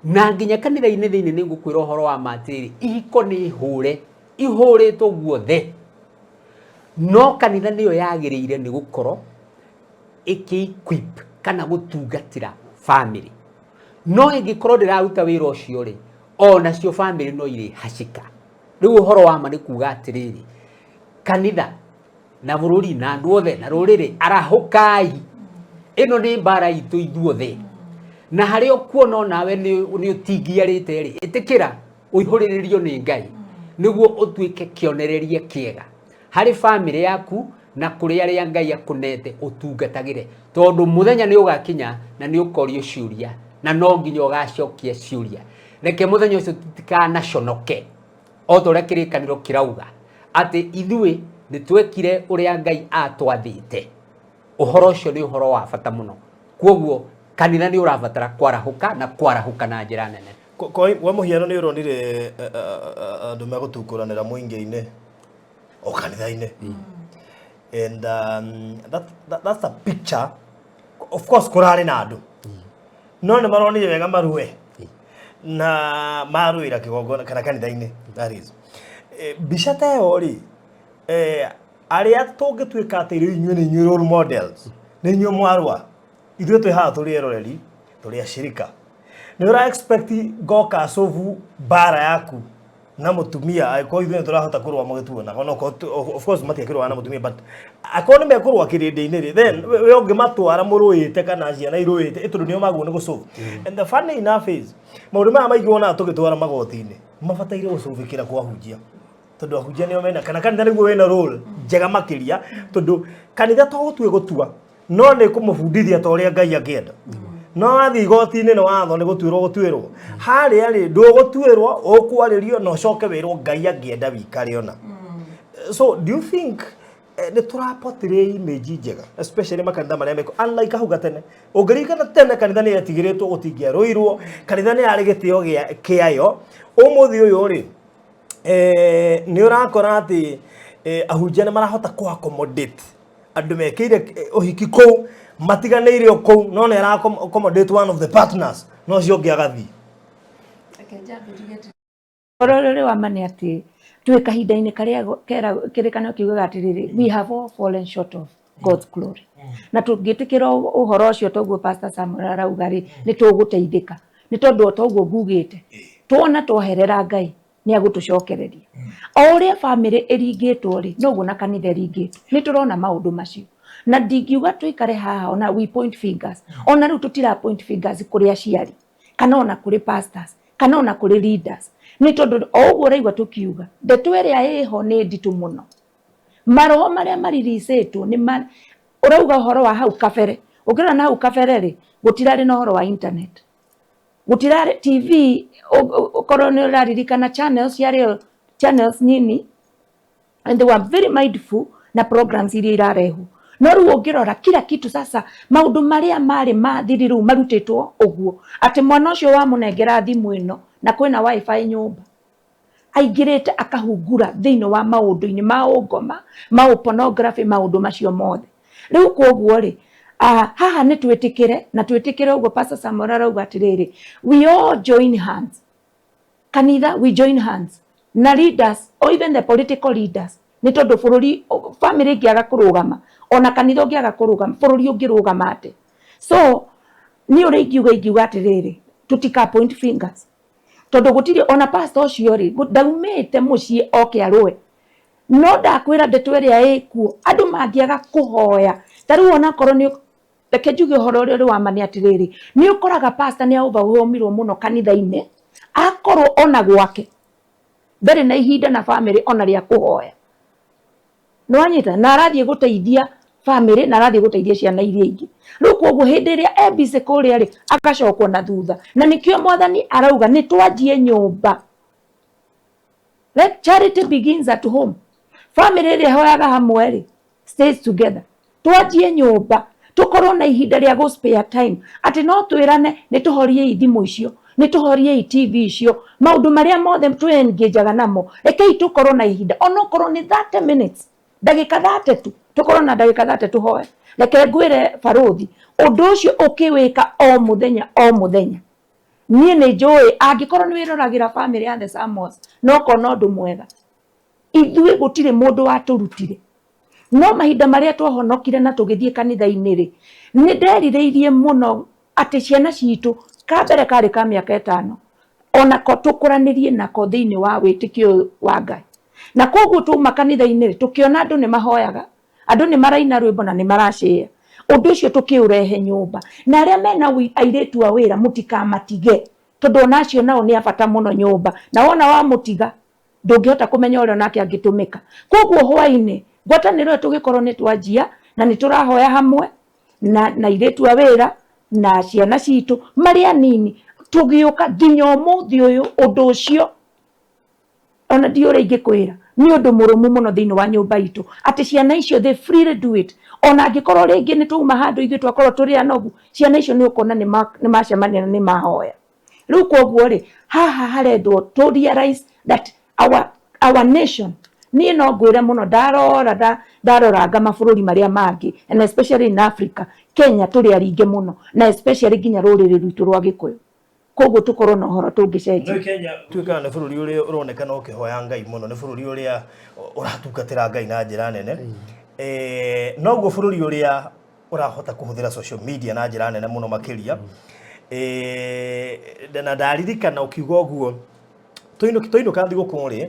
Speaker 5: Na nginya kanitha-inĩ thĩinĩ nĩ ngũkwĩra ũhoro wa ma atĩrĩrĩ, ihiko nĩ hũre, ihũrĩtwo guothe. No kanitha nĩyo yagĩrĩire nĩ gũkorwo ĩkĩ-equip kana gũtungatĩra bamĩrĩ. No ĩngĩkorwo ndĩraruta wĩra ũcio rĩ, onacio bamĩrĩ no irĩhacĩka. Rĩu ũhoro wa ma nĩ kuga atĩrĩrĩ, kanitha na bũrũri na andũ othe na rũrĩrĩ, arahũkai, ĩno nĩ mbara itũ ithuothe. Na harĩa ũkuona onawe nĩ ũtingiarĩte rĩ, ĩtĩkĩra ũihũrĩrĩrio nĩ Ngai nĩguo ũtuĩke kĩonereria kĩega harĩ bamĩrĩ yaku na kũrĩ arĩa Ngai akũnete ũtungatagĩre, tondũ mũthenya nĩ ũgakinya na nĩ ũkorio ciũria na no nginya ũgacokia ciũria. Reke mũthenya ũcio tũtikanaconoke o ta ũrĩa kĩrĩkanĩro kĩrauga atĩ ithuĩ nĩ twekire ũrĩa Ngai atwathĩte. Ũhoro ũcio nĩ ũhoro wa bata mũno. Kwoguo kanitha nĩ ũrabatara kwarahũka na kwarahũka na njĩra nene.
Speaker 2: Kwa mũhiano nĩ ũronire andũ megũtukũranĩra mũingĩ-inĩ o kanitha-inĩ, and that's a picture. Of course kũrarĩ na andũ, no nĩ maronire wega marue na marũĩra kĩgongona kana kanitha-inĩ. That is mbica ta ĩyo rĩ, arĩa tũngĩtuĩka atĩ rĩu inyuĩ nĩ inyuĩ role models, nĩ inyuĩ mwarũa. Ithuĩ twĩ haha tũrĩ eroreri, tũrĩ acirika. Nĩ ũra expect ngoka solve mbara yaku na mũtumia angĩkorwo ithuĩ nĩ tũrahota kũrũa mũgĩtuonaga, onokorwo of course matiakĩrũaga na mũtumia, but akorwo nĩ mekũrũa kĩrĩndĩ-inĩ rĩ, then we ũngĩmatwara mũrũĩte kana ciana irũĩte, tondũ nĩo magwo nĩ gũsolve. And the funny enough is, maũndũ maya maingĩ wonaga tũgĩtwara magoti-inĩ mabataire gũcũbĩkĩra kwa ahunjia, tondũ ahunjia nĩo mena, kana kanitha nĩguo wĩna role njega makĩria, tondũ kanitha to gũtue gũtua, no nĩ kũmũbundithia ta ũrĩa Ngai angĩenda. No wathiĩ igoti-inĩ nĩ watho nĩ gũtuĩrwo gũtuĩrwo harĩa rĩ, ndũgũtuĩrwo, ũkwarĩrio na ũcoke wĩrwo Ngai angĩenda wikare ona. So do you think nĩ tũraportray image njega, especially makanitha marĩa meko, unlike hau gatene? Ũngĩririkana tene kanitha nĩ yetigĩrĩtwo, gũtingĩarũirwo, kanitha nĩ yarĩ gĩtĩo kĩayo. Ũmũthĩ ũyũ rĩ, nĩ ũrakora atĩ ahunjia nĩ marahota kũ accommodate andũ mekĩire ũhiki kũu matiganĩire o kũu, no nĩ ara accommodate one of the partners, no ũcio ũngĩ agathiĩ.
Speaker 6: Ũhoro ũrĩa ũrĩ wa ma nĩ atĩ twĩ kahinda-inĩ karĩa kĩrĩkanĩro kiugaga atĩrĩrĩ, "We have all fallen short of God's glory." Na tũngĩtĩkĩra ũhoro ũcio toguo Pastor Samuel arauga rĩ, nĩ tũgũteithĩka, nĩ tondũ o toguo ngugĩte, tuona twoherera Ngai nĩ agũtũcokereria. O ũrĩa bamĩrĩ ĩringĩtwo rĩ, noguo na kanitha ĩringĩtwo. Nĩ tũrona maũndũ macio, na ndingiuga tũikare haha ona we point fingers. Ona rĩu tũtira point fingers kũrĩ aciari, kana ona kũrĩ pastors, kana ona kũrĩ leaders, nĩ tondũ o ũguo ũraigua tũkiuga, ndeto ĩrĩa ĩho nĩ nditũ mũno. Maroho marĩa mariricĩtwo nĩ ma ũrauga ũhoro wa hau kabere. Ũngĩrora na hau kabere rĩ, gũtirarĩ na ũhoro wa internet, gũtirarĩ TV. Ũkorwo nĩ ũraririkana, channels ciarĩ o channels nini, and they were very mindful na programs iria irarehwo. No rĩu ũngĩrora kila kitu sasa, maũndũ marĩa marĩ mathiri rĩu marutĩtwo ũguo atĩ mwana ũcio wamũnengera thimũ ĩno na kwĩna WiFi nyũmba, aingĩrĩte akahungura thĩinĩ wa maũndũ-inĩ ma ũngoma, ma pornography, maũndũ macio mothe. Rĩu koguo rĩ, haha nĩ twĩtĩkĩre na twĩtĩkĩre ũguo Pastor Samuel arauga atĩrĩrĩ, we all join hands, kanitha, we join hands na leaders or even the political leaders, nĩ tondũ bũrũri, family ĩngĩaga kũrũgama, ona kanitha ũngĩaga kũrũgama, bũrũri ũngĩrũgama atĩ? So niĩ ũrĩa ingiuga atĩrĩrĩ, tũtika point fingers, tondũ gũtirĩ ona pastor ũcio rĩ ndaumĩte mũciĩ oke arũe. No ndakwĩra, ndeto ĩrĩa ĩkuo, andũ mangĩaga kũhoya ta rĩu, onakorwo nĩ, reke njuge ũhoro ũrĩa ũrĩ wa ma nĩ atĩrĩrĩ, nĩ ũkoraga pastor nĩ overwhelmirwo mũno kanitha-inĩ, akorwo ona gwake ndarĩ na ihinda na family ona rĩa kũhoya. Nĩ wanyita? Na arathiĩ gũteithia family, na arathiĩ gũteithia ciana iria ingĩ. Rĩu koguo hĩndĩ ĩrĩa e busy kũrĩa rĩ, agacokwo na thutha. Na nĩkĩo Mwathani arauga nĩ twanjie nyũmba. Let charity begins at home. Family ĩrĩa ĩhoyaga hamwe rĩ, stays together. Twanjie nyũmba, tũkorwo na ihinda rĩa gũ spare time, atĩ no twĩrane nĩ tũhoriei thimũ icio, nĩ tũhoriei TV icio, maũndũ marĩa mothe twĩ-engageaga namo. Rekei tũkorwo na ihinda, onokorwo nĩ 30 minutes, ndagĩka 30 tu, tũkorwo na ndagĩka 30 tũhoe. Reke ngwĩre barũthi, ũndũ ũcio ũkĩwĩka o mũthenya o mũthenya, niĩ nĩ njũĩ angĩkorwo nĩ wĩroragĩra family ya the Samuels, no kona ũndũ mwega. Ithuĩ gũtirĩ mũndũ watũrutire, no mahinda marĩa twahonokire na tũgĩthiĩ kanitha-inĩ rĩ, nĩ nderirĩirie mũno atĩ ciana citũ, ka mbere karĩ ka mĩaka 5, onako tũkũranĩrie nako thĩinĩ wa wĩtĩkio wa Ngai. Na koguo twauma kanitha-inĩ rĩ, tũkĩona andũ nĩ mahoyaga, andũ nĩ maraina rwĩmbo na nĩ maracĩa, ũndũ ũcio tũkĩũrehe nyũmba. Na arĩa mena airĩtu a wĩra, mũtikamatige, tondũ ona acio nao nĩ a bata mũno nyũmba. Na wona wamũtiga, ndũngĩhota kũmenya ũrĩa onake angĩtũmĩka. Koguo hwainĩ ngwatanĩro ĩyo tũgĩkorwo nĩ twanjia na nĩ tũrahoya hamwe na airĩtu a wĩra na ciana citũ marĩ anini, tũgĩũka nginya ũmũthĩ ũyũ, ũndũ ũcio ona ndiũ ũrĩa ingĩkwĩra, nĩ ũndũ mũrũmu mũno thĩinĩ wa nyũmba itũ, atĩ ciana icio they freely do it. Ona angĩkorwo rĩngĩ nĩ twauma handũ, ithuĩ twakorwo tũrĩ anogu, ciana icio nĩ ũkuona nĩ macemania na nĩ mahoya. Rĩu koguo rĩ, haha harendwo to realize that our nation, niĩ no ngwĩre mũno, ndarora ndaroranga mabũrũri marĩa mangĩ, and especially in Africa, Kenya tũrĩ aringe mũno, na especially nginya rũrĩrĩ rwitũ rwa Gĩkũyũ. Koguo tũkorwo na ũhoro tũngĩcenjia.
Speaker 2: No Kenya tuĩkaga nĩ bũrũri ũrĩa ũronekana ũkĩhoya Ngai mũno, nĩ bũrũri ũrĩa ũratungatĩra Ngai na njĩra nene. Noguo bũrũri ũrĩa Ũrahota kũhũthĩra social media na njĩra nene mũno makĩria. Na ndaririkana ũkiuga ũguo, twainũka thigũkũ rĩ,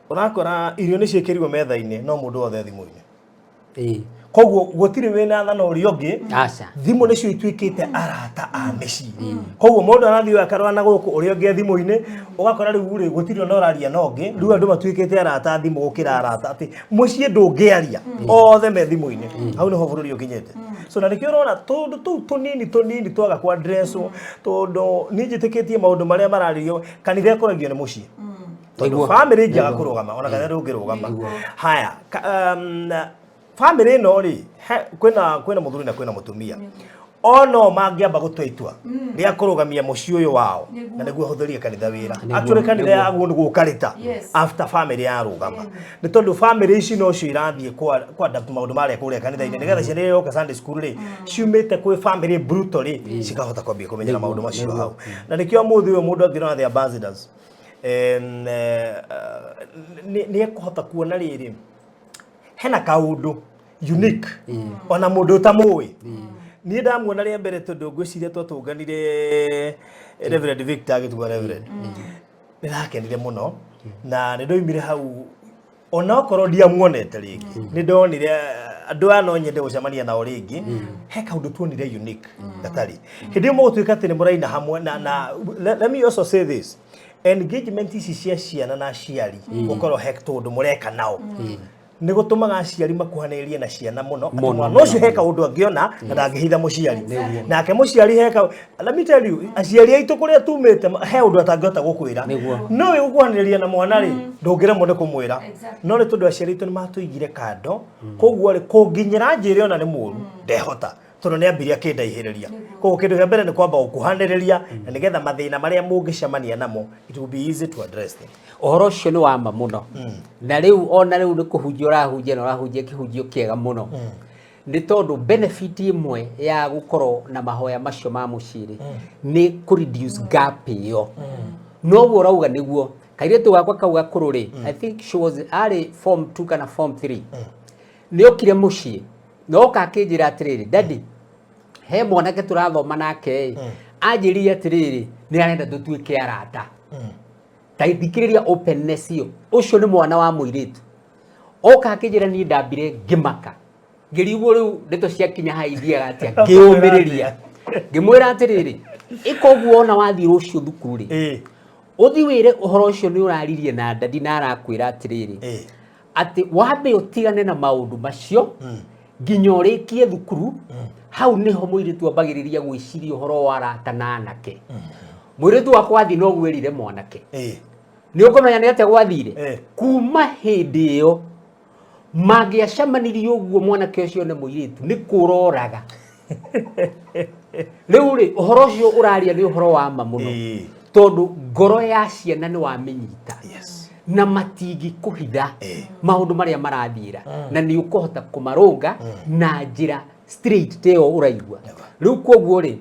Speaker 2: ũrakora irio nĩ ciĩkĩrirwo metha-inĩ, no mũndũ wothe thimũ-inĩ. Koguo gũtirĩ wĩna tha na ũrĩa ũngĩ.
Speaker 5: Aca.
Speaker 2: Thimũ nĩcio ituĩkĩte arata a mĩciĩ, koguo mũndũ arathiĩ ũyũ akarora na gũkũ, ũrĩa ũngĩ e thimũ-inĩ, ũgakora rĩu rĩ gũtirĩ ona ũraria na ũngĩ. Rĩu andũ matuĩkĩte arata a thimũ gũkĩra arata, atĩ mũciĩ ndũngĩaria, othe me thimũ-inĩ. Hau nĩho bũrũri ũkinyĩte. So na nĩkĩo ũrona tũndũ tũu tũnini tũnini twaga kwa addresswo, tondũ niĩ njĩtĩkĩtie maũndũ marĩa mararĩrio, kanitha ĩkũragio nĩ mũciĩ, tondũ bamĩrĩ ingĩaga kũrũgama, ona kanitha ndũngĩrũgama. Haya, bamĩrĩ ĩno rĩ, kwĩna mũthuri na kwĩna mũtumia, ono mangĩamba gũtua itua rĩa kũrũgamia mũciĩ ũyũ wao na nĩguo hũthĩrie kanitha wĩra. Actually, kanitha yaguo nĩ gũka rĩta after family yarũgama, nĩ tondũ family ici nocio irathiĩ kwa adapt maũndũ marĩa kũrĩa kanitha-inĩ, nĩgetha ciana iria iroka Sunday school rĩ, ciumĩte kwĩ family brutal rĩ, cikahota kwambia kũmenyera maũndũ macio hau. Na nĩkĩo mũthĩ ũyũ mũndũ angĩrora The Ambassadors, nĩ ekũhota kuona rĩrĩ hena kaũndũ unique ona mũndũ ũtamũĩ. Niĩ ndamuona rĩa mbere, tondũ ngwĩciria twatũnganire Reverend Victor agĩtua Reverend, nĩ ndakenire mũno na nĩ ndoimire hau, ona okorwo ndiamuonete rĩngĩ, nĩ ndonire andũ aya no nyende gũcemania nao rĩngĩ. He kaũndũ tuonire unique gatarĩ hĩndĩ ĩyo mũgũtuĩka atĩ nĩ mũraina hamwe. Na let me also say this, engagement ici cia ciana na aciari, gũkorwo he tũndũ mũreka nao, nĩ gũtũmaga aciari makuhanĩrĩrie na ciana mũno, atĩ
Speaker 5: Mũno,
Speaker 2: mwana ũcio he kaũndũ angĩona na ndangĩhitha mũciari, nake mũciari he ka, let me tell you, aciari aitũ kũrĩa tumĩte he ũndũ atangĩhota gũkwĩra. No wĩ gũkuhanĩrĩria na mwana rĩ, ndũngĩremwo nĩ kũmwĩra. No nĩ tondũ aciari aitũ nĩ matũigire kando, koguo rĩ, kũnginyĩra njĩre ona nĩ mũru ndehota, tondũ nĩ ambire akĩndaihĩrĩria. Koguo kĩndũ kĩa mbere nĩ kwamba gũkuhanĩrĩria, na nĩgetha mathĩna marĩa mũngĩcemania namo, it will be easy to address them.
Speaker 5: Ũhoro ũcio nĩ wa ma mũno. Na rĩu ona rĩu nĩ kũhunjia ũrahunjia, na ũrahunjia kĩhunjio kĩega mũno, nĩ tondũ benefit ĩmwe ya gũkorwo na mahoya macio ma mũciĩ rĩ, nĩ kũ reduce gap ĩyo. Noguo ũrauga nĩguo kairĩtu gakwa kau gakũrũ rĩ, I think she was arĩ form 2 kana form 3, nĩ okire mũciĩ na oka akĩnjĩra atĩrĩrĩ, "Daddy, he mwanake tũrathoma nake ĩ, anjĩrire atĩrĩrĩ, nĩ arenda tũtuĩke arata." Ta thikĩrĩria openness ĩyo. Ũcio nĩ mwana wa mũirĩtu oka akĩnjĩra. Niĩ ndambire ngĩmaka, ngĩrigwo rĩu ndeto ciakinya haha ithiaga atĩa. Ngĩũmĩrĩria, ngĩmwĩra atĩrĩrĩ, ĩka ũguo, ona wathiĩ rũciũ thukuru rĩ, ũthi wĩre ũhoro ũcio nĩ ũraririe na daddy na arakwĩra atĩrĩrĩ, atĩ wambe ũtigane na maũndũ macio nginya ũrĩkie thukuru. Hau nĩho mũirĩtu ambagĩrĩria gwĩciria ũhoro wa arata na anake. Mũirĩtu wakwa athiĩ no gwĩrire mwanake. Nĩ ũkũmenya nĩ atĩa gwathire. Kuma hĩndĩ ĩyo mangĩacemanirie ũguo, mwanake ũcio nĩ mũirĩtu nĩ kũroraga. Rĩu rĩ, ũhoro ũcio ũraria nĩ ũhoro wa ma mũno, tondũ ngoro ya ciana nĩ wamĩnyita na matingĩkũhitha maũndũ marĩa marathiĩra, na nĩ ũkũhota kũmarũnga na njĩra straight ta ĩyo ũraigua rĩu. Koguo rĩ,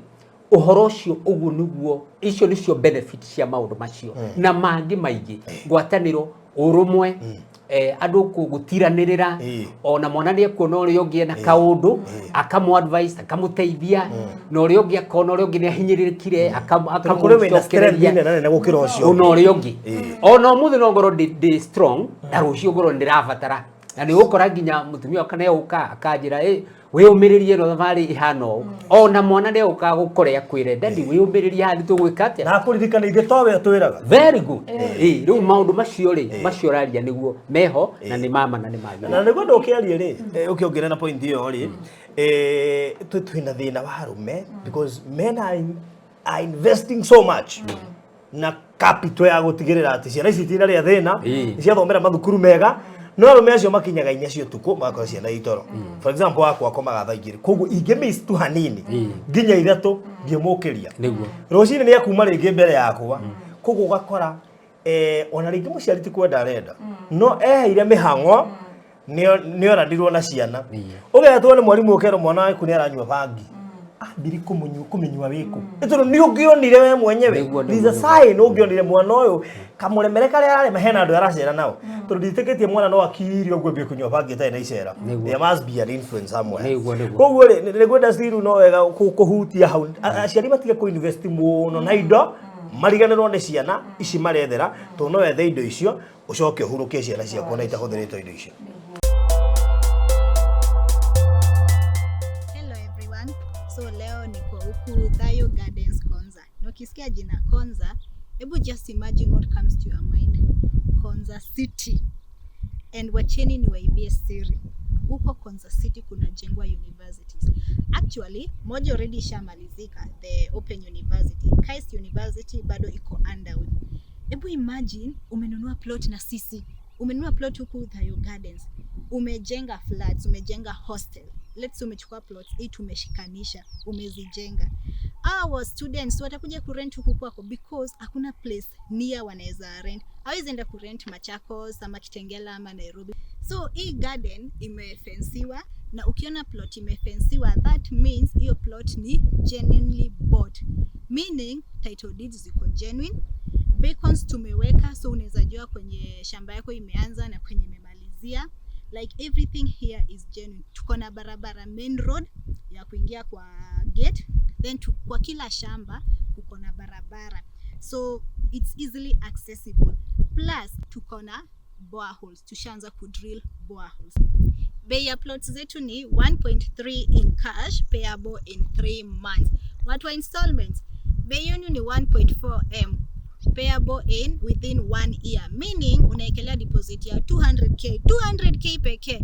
Speaker 5: ũhoro ũcio ũguo nĩguo, icio nĩcio benefit cia maũndũ macio na mangĩ maingĩ: ngwatanĩro, ũrũmwe, andũ gũtiranĩrĩra. Ona mwana nĩ ekuona ũrĩa ũngĩ ena kaũndũ, akamũ advice, akamũteithia, na ũrĩa ũngĩ akona ũrĩa ũngĩ nĩ ahinyĩrĩrĩkire,
Speaker 2: Tondũ kũrĩ wĩna strength
Speaker 5: akamũcokereria.
Speaker 2: nene nene gũkĩra ũcio
Speaker 5: Ona
Speaker 2: ũngĩ.
Speaker 5: ũrĩa ũngĩ, ona ũmũthĩ no ngorwo ndĩ strong, na rũciũ ngorwo ndĩrabatara, na nĩ ũgũkora nginya mũtumia wakwa nĩ egũka akanjĩra, "Ĩ, wĩyũmĩrĩrie, ĩno thabarĩ ĩhana ũũ." Ona mwana nĩ egũka gũkore akwĩre, "Daddy, wĩyũmĩrĩrie, haha nĩ tũgwĩka atĩa."
Speaker 2: Na akũririkana ithe towe atwĩraga.
Speaker 5: Very good. Ĩ, rĩu maũndũ macio rĩ, macio ũraria nĩguo meho na nĩ mama na nĩ magĩrĩire.
Speaker 2: Na nĩguo ndũkĩarie rĩ, ũkĩongerera na point ĩyo rĩ, twĩna thĩna wa arũme, because men are investing so much na capital ya gũtigĩrĩra atĩ ciana ici itinarĩa thĩna, ciathomera mathukuru mega. No arũme acio makinyaga 4 cia ũtukũ, magakorwo ciana itoro. For example, wakwa akomaga thaa 2, koguo ingĩ miss tu hanini nginya 3 ngĩmũkĩria. Rũcinĩ nĩ akuma rĩngĩ mbere yakwa. Koguo ũgakora ona rĩngĩ mũciari ti kwenda arenda, no eheire mĩhang'o, nĩ oranirwo na ciana. Ũgetwo nĩ mwarimũ, ũkerwo mwana waku nĩ aranyua bangi, ambiri kũmĩnyua wĩkũ? Nĩ tondũ nĩ ũngĩonire we mwenyewe. There's a sign ũngĩonire mwana ũyũ kamũremere karĩa ararema, hena andũ aracera nao. Tondũ nditĩkĩtie mwana no akirie ũguo ambie kũnyua bangi ĩtarĩ na icera.
Speaker 5: Nĩguo.
Speaker 2: There must be an influence somewhere.
Speaker 5: Nĩguo, nĩguo.
Speaker 2: Koguo rĩ, nĩ ngwenda Ciru no wega kũhutia hau. Aciari matige kũ invest mũno na indo mariganĩrwo nĩ ciana ici marethera, tondũ no wethe indo icio ũcoke ũhurũkie ciana ciaku ona itahũthĩrĩtwo indo icio.
Speaker 7: Hello everyone. So leo niko huku Thayo Gardens Konza. Na ukisikia jina Konza, hebu just imagine what comes to your mind. Konza City. And wacheni niwaibie siri. Huko Konza City kunajengwa universities. Actually, moja already ishamalizika, the Open University. KAIST University bado iko underway. Hebu imagine umenunua plot na sisi. Umenunua plot huku Thayo Gardens. Umejenga flats, umejenga hostel. Let's say umechukua plots 8 umeshikanisha, umezijenga. Our students watakuja kurent huku kwako because hakuna place near wanaweza rent. Hawezi enda kurent Machakos ama Kitengela ama Nairobi. So hii garden imefensiwa, na ukiona plot imefensiwa, that means hiyo plot ni genuinely bought, meaning title deeds ziko genuine. Beacons tumeweka, so unaweza jua kwenye shamba yako imeanza na kwenye imemalizia. Like everything here is genuine. Tuko na barabara main road ya kuingia kwa gate, then kwa kila shamba kuko na barabara, so it's easily accessible. Plus tuko na boreholes, tushaanza kudrill boreholes. Bei ya plots zetu ni 1.3 in cash payable in 3 months. Watu wa installments, bei yenu ni 1.4 m payable in within 1 year, meaning unaekelea deposit ya 200k, 200k pekee.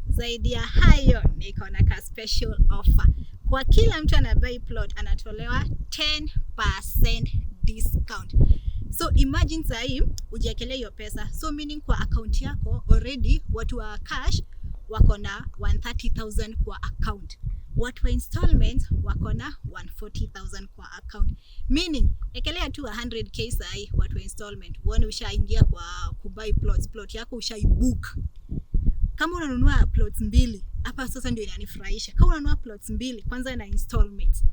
Speaker 7: Zaidi ya hayo, niko na ka special offer kwa kila mtu anabuy plot, anatolewa 10% discount. So imagine sahii ujiwekelee hiyo pesa, so meaning kwa account yako already watu wa cash wako na 130,000 kwa account, watu wa installment wako na 140,000 kwa account, meaning ekelea tu 100k sahi watu wa installment, uone ushaingia kwa kubuy plots, plot yako ushaibook. Kama unanunua plots mbili hapa sasa ndio inanifurahisha. Kama unanunua plots mbili kwanza na installments,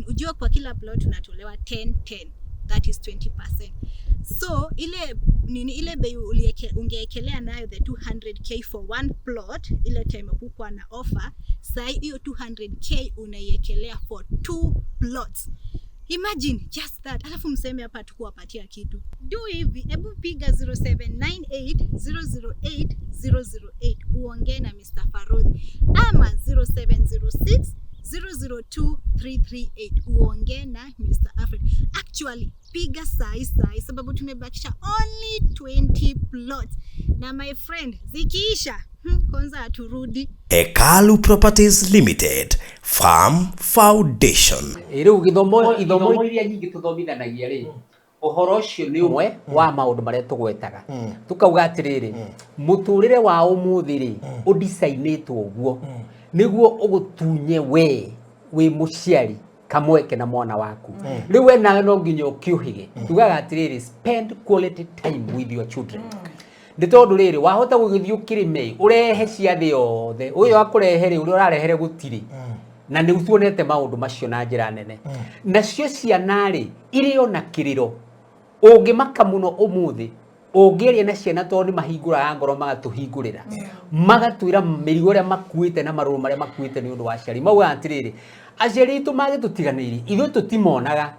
Speaker 7: ujua kwa kila plot unatolewa 10 10, that is 20%. So ile nini, ile bei ungeekelea nayo the 200k for one plot ile time kukuwa na offer, sai hiyo 200k unaiekelea for 2 plots. Imagine just that. Alafu mseme hapa tukuwapatia kitu. Do hivi, hebu piga 0798 008 008 uongee na Mr. Farodhi, ama 0706 002 338 uongee na Mr. Alfred. Actually, piga sahi sahi sababu tumebakisha only 20 plots. Na my friend, zikiisha, kwanza haturudi.
Speaker 1: Hekalu Properties Limited, Farm Foundation.
Speaker 5: Rĩu gĩthomo, ithomo iria nyingĩ tũthomithanagia rĩ, ũhoro ũcio nĩ ũmwe wa maũndũ marĩa tũgwetaga, tũkauga atĩrĩrĩ, mũtũrĩre wa ũmũthĩ rĩ, ũdicainĩtwo ũguo nĩguo ũgũtunye we wĩ mũciari kamweke na mwana waku. Rĩu we nawe no nginya ũkĩũhĩge. Tugaga atĩrĩrĩ, spend quality time with your children, nĩ tondũ rĩrĩ, wahota gũgĩthiĩ ũkĩrĩme ũrehe cia thĩ yothe, ũyũ akũrehe rĩ, ũrĩa ũrarehere gũtirĩ. Na nĩ tuonete maũndũ macio na njĩra nene. Nacio ciana rĩ, irĩ ona kĩrĩro ũngĩmaka mũno ũmũthĩ ũngĩaria na ciana, tondũ nĩ mahingũraga ngoro, magatũhingũrĩra, magatwĩra mĩrigo ĩrĩa makuĩte na marũrũ marĩa makuĩte nĩ ũndũ wa aciari. Maugaga atĩrĩrĩ, aciari aitũ magĩtũtiganĩirie, ithuĩ tũtimonaga,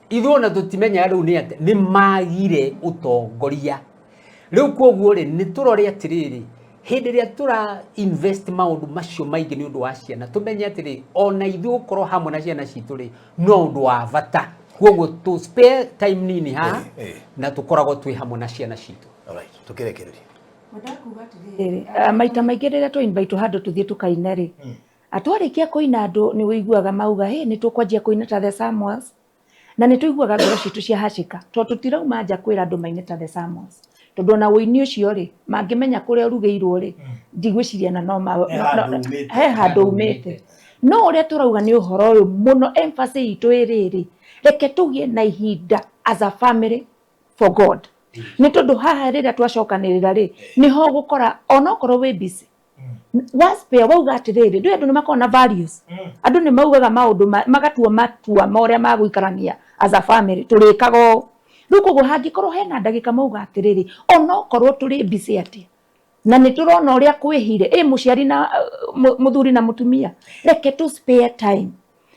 Speaker 5: ithuĩ ona tũtimenyaga rĩu nĩ atĩ nĩ magire ũtongoria. Rĩu koguo rĩ, nĩ tũrore atĩrĩrĩ, hĩndĩ ĩrĩa tũra invest maũndũ macio maingĩ nĩ ũndũ wa ciana, tũmenye atĩrĩ, ona ithuĩ gũkorwo hamwe na ciana citũ rĩ, no ũndũ wa bata. Koguo tũ spare time nini haha na tũkoragwo twĩ hamwe na ciana citũ.
Speaker 2: Alright, tukirekereria.
Speaker 6: Maita maingĩ rĩrĩa tũ invite handũ tũthiĩ tũkaine rĩ, atwarĩkia kũina, andũ nĩ ũiguaga mauga, "Hey, nĩ tũkwanjia kũina ta The Samuels." Na nĩ tũiguaga ngoro citũ ciahacĩka, tondũ tũtirauma nja kwĩra andũ maine ta The Samuels, tondũ ona ũini ũcio rĩ, mangĩmenya kũrĩa ũrugĩirwo rĩ, ndigwĩciria na no
Speaker 2: He handũ umĩte.
Speaker 6: He handũ umĩte. No ũrĩa tũrauga nĩ ũhoro ũyũ mũno, emphasis itũ ĩrĩrĩ, reke tũgĩe na ihinda as a family for God, nĩ tondũ haha rĩrĩa twacokanĩrĩra rĩ, nĩho ũgũkora onokorwo wĩ busy wa spare wauga atĩrĩrĩ, ndũĩ andũ nĩ makoragwo na values, andũ nĩ maugaga maũndũ magatua matua ma ũrĩa magũikarania as a family, tũrĩkaga ũũ. Rĩu koguo hangĩkorwo hena ndagĩka mauga atĩrĩrĩ, onokorwo tũrĩ busy atĩa na nĩ tũrona ũrĩa kwĩhire ĩ mũciari na mũthuri na mũtumia, reke tũ spare time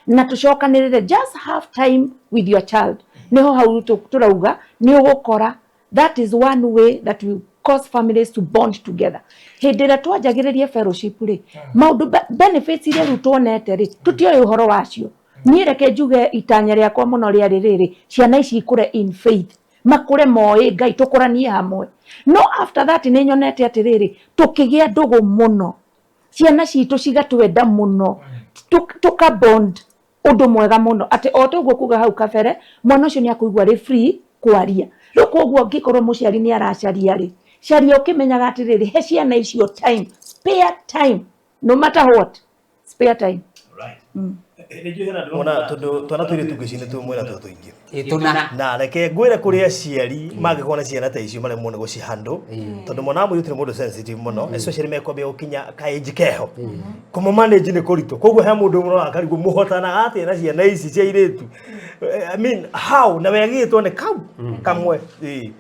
Speaker 6: na tũcokanĩrĩre, just have time with your child. Niho hau tũrauga nĩ ũgũkora that is one way that will cause families to bond together. Hĩndĩ ĩrĩa twanjagĩrĩria fellowship rĩ, maũndũ benefits iria rĩu tuonete rĩ, tũtioĩ ũhoro wacio. Niĩ reke njuge itanya rĩakwa mũno rĩarĩ rĩrĩ, ciana ici ikũre in faith, makũre moĩ Ngai, tũkũranie hamwe. No after that nĩ nyonete atĩrĩrĩ, tũkĩgĩa ndũgũ mũno, ciana citũ cigatwenda mũno, tũka bond ũndũ mwega mũno, atĩ o toguo kuga hau kabere, mwana ũcio nĩ akũigua arĩ free kwaria. Rĩu koguo angĩkorwo mũciari nĩ aracaria rĩ, caria ũkĩmenyaga atĩrĩrĩ, he ciana icio time, spare time, no matter what, spare time.
Speaker 2: Mona tondu twana tũirĩtu ngwĩciria nĩ twĩmwĩra tũ tũingĩ.
Speaker 5: Ĩ tũna.
Speaker 2: Na reke ngwĩre kũrĩ aciari mangĩkorwo na ciana ta icio maremwo nĩ gũcihandle, tondũ mwana wa mũirĩtu nĩ mũndũ sensitive mũno, especially mekwambia gũkinya kaĩnji keho, kũmũ manage nĩ kũritũ. Koguo he mũndũ ũmwe akarigwo mũhotanaga atĩa na ciana ici cia airĩtu. I mean, how na wegĩtwo nĩ kau kamwe. Ĩĩ.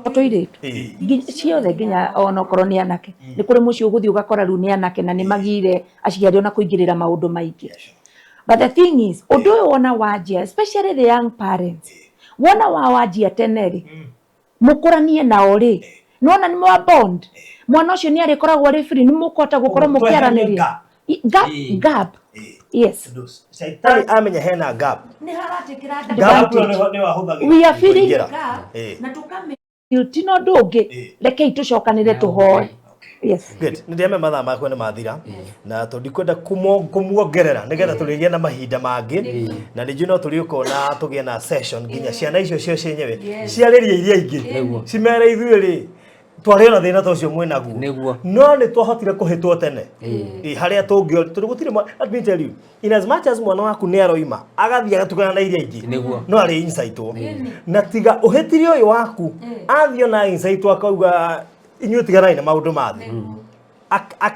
Speaker 6: Tũirĩtu ciothe, nginya onokorwo nĩ anake, nĩ kũrĩ mũciĩ ũgũthiĩ ũgakora rĩu nĩ anake na nĩ magire aciari ona kũingĩrĩra maũndũ maingĩ. But the thing is, ũndũ ũyũ wona wanjia, especially the young parents, wona wa wanjia tene rĩ, mũkũranie nao rĩ, nĩwona nĩ mwa bond, mwana ũcio nĩ arĩkoragwo arĩ free, nĩ mũkũhota gũkorwo mũkĩaranĩria.
Speaker 2: Gap.
Speaker 6: Gap, gap, yes.
Speaker 2: Shaitani amenya hena gap.
Speaker 6: Nĩ haratĩkĩra.
Speaker 2: Gap ĩyo nĩyo ahũthagĩra
Speaker 6: We are feeling
Speaker 2: kũingĩra.
Speaker 6: gap
Speaker 2: Ĩĩ.
Speaker 6: na tũkame tina ũndũ ũngĩ, rekei tũcokanĩre tũhoe, yes.
Speaker 2: Good. Nĩ ndĩame mathaa makwa nĩ mathira na tũndikwenda kũmuongerera nĩgetha tũrĩgĩa na mahinda mangĩ, na nĩ njũĩ no tũrĩũka na tũgĩe na session nginya ciana icio cio cienyewe ciarĩrie iria ingĩ, cimere ithuĩ rĩ twarĩ ona thĩna ta ũcio mwĩnaguo, no nĩ twahotire kũhĩtwo tene. Ĩ, harĩa tũngĩ tondũ gũtirĩ let me tell you, in as much as mwana waku nĩ aroima agathiĩ agatukana na iria ingĩ, no arĩ insightwo na tiga ũhĩtire ũyũ waku athiĩ ona insightwo akauga inyuĩ tiganai na maũndũ ma thĩ.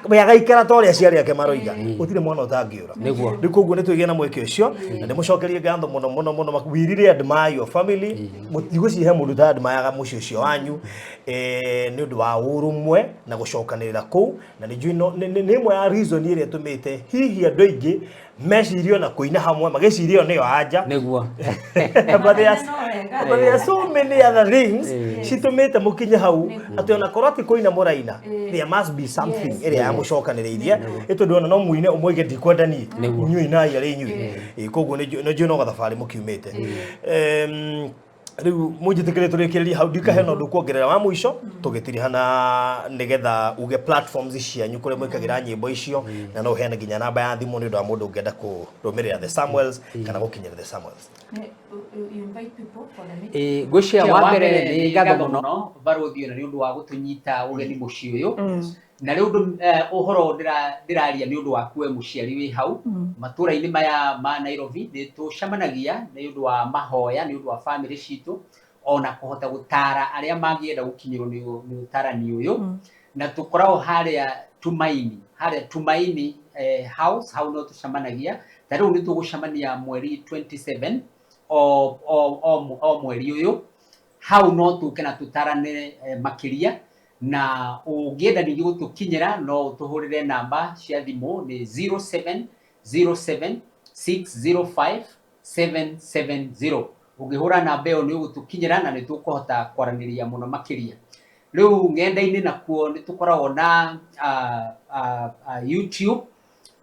Speaker 2: We agaikara ta ũrĩa aciari ake maroiga, gũtirĩ mwana ũtangĩũra. Rĩu koguo nĩ twĩgĩe na mweke ũcio na ndĩmũcokerie ngatho mũno mũno mũno. We really admire your family. Mũtigũcihe mũndũ ta admire mũciĩ ũcio wanyu, nĩ ũndũ wa ũrũmwe na gũcokanĩrĩra kũu, na nĩ njũĩ nĩ ĩmwe ya reason ĩrĩa ĩtũmĩte hihi andũ aingĩ mecirie ona kũina hamwe magĩciria ĩyo nĩyo anja. But there are so many other things citũmĩte mũkinye hau, atĩ ona korwo ti kũina mũraina, there must be something ĩrĩa yamũcokanĩrĩirie, ĩ tondũ ona no mũine ũmwe ndikwenda niĩ, inyuĩ inai arĩ inyuĩ. Ĩ, koguo nĩ njũĩ no gathabarĩ mũkiumĩte. Rĩu mũnjĩtĩkĩre tũrĩkĩrĩrie hau, ndikahe na ũndũ kuongerera wa mũico tũgĩtirihana, nĩgetha uge platforms cianyu kũrĩa mwĩkagĩra nyĩmbo icio, na no ũheane nginya namba ya thimũ nĩ ũndũ wa mũndũ ũngĩenda kũrũmĩrĩra The Samuels kana gũkinyĩra The Samuels.
Speaker 5: Ĩ, ngwĩciria wa mbere nĩ ngatho mũno barũthi ona nĩ ũndũ wa gũtũnyita ũgeni mũciĩ ũyũ. Na rĩu ũndũ ũhoro ndĩraria nĩ ũndũ waku we mũciari wĩ hau matũra-inĩ maya ma Nairobi, nĩ tũcemanagia nĩ ũndũ wa mahoya, nĩ ũndũ wa famĩlĩ citũ, ona kũhota gũtara arĩa mangĩenda gũkinyĩrwo nĩ ũtarani ũyũ. Na tũkoragwo harĩa Tumaini, harĩa Tumaini House, hau no tũcemanagia. Ta rĩu nĩ tũgũcemania mweri 27 o mweri ũyũ. Hau no tũke na tũtarane makĩria. Na ũngĩenda ningĩ gũtũkinyĩra, no ũtũhũrĩre namba cia thimũ nĩ 0707 605 770. Ũngĩhũra namba ĩyo nĩ ũgũtũkinyĩra na nĩ tũkũhota kwaranĩria mũno makĩria. Rĩu ng'enda-inĩ nakuo nĩ tũkoragwo na YouTube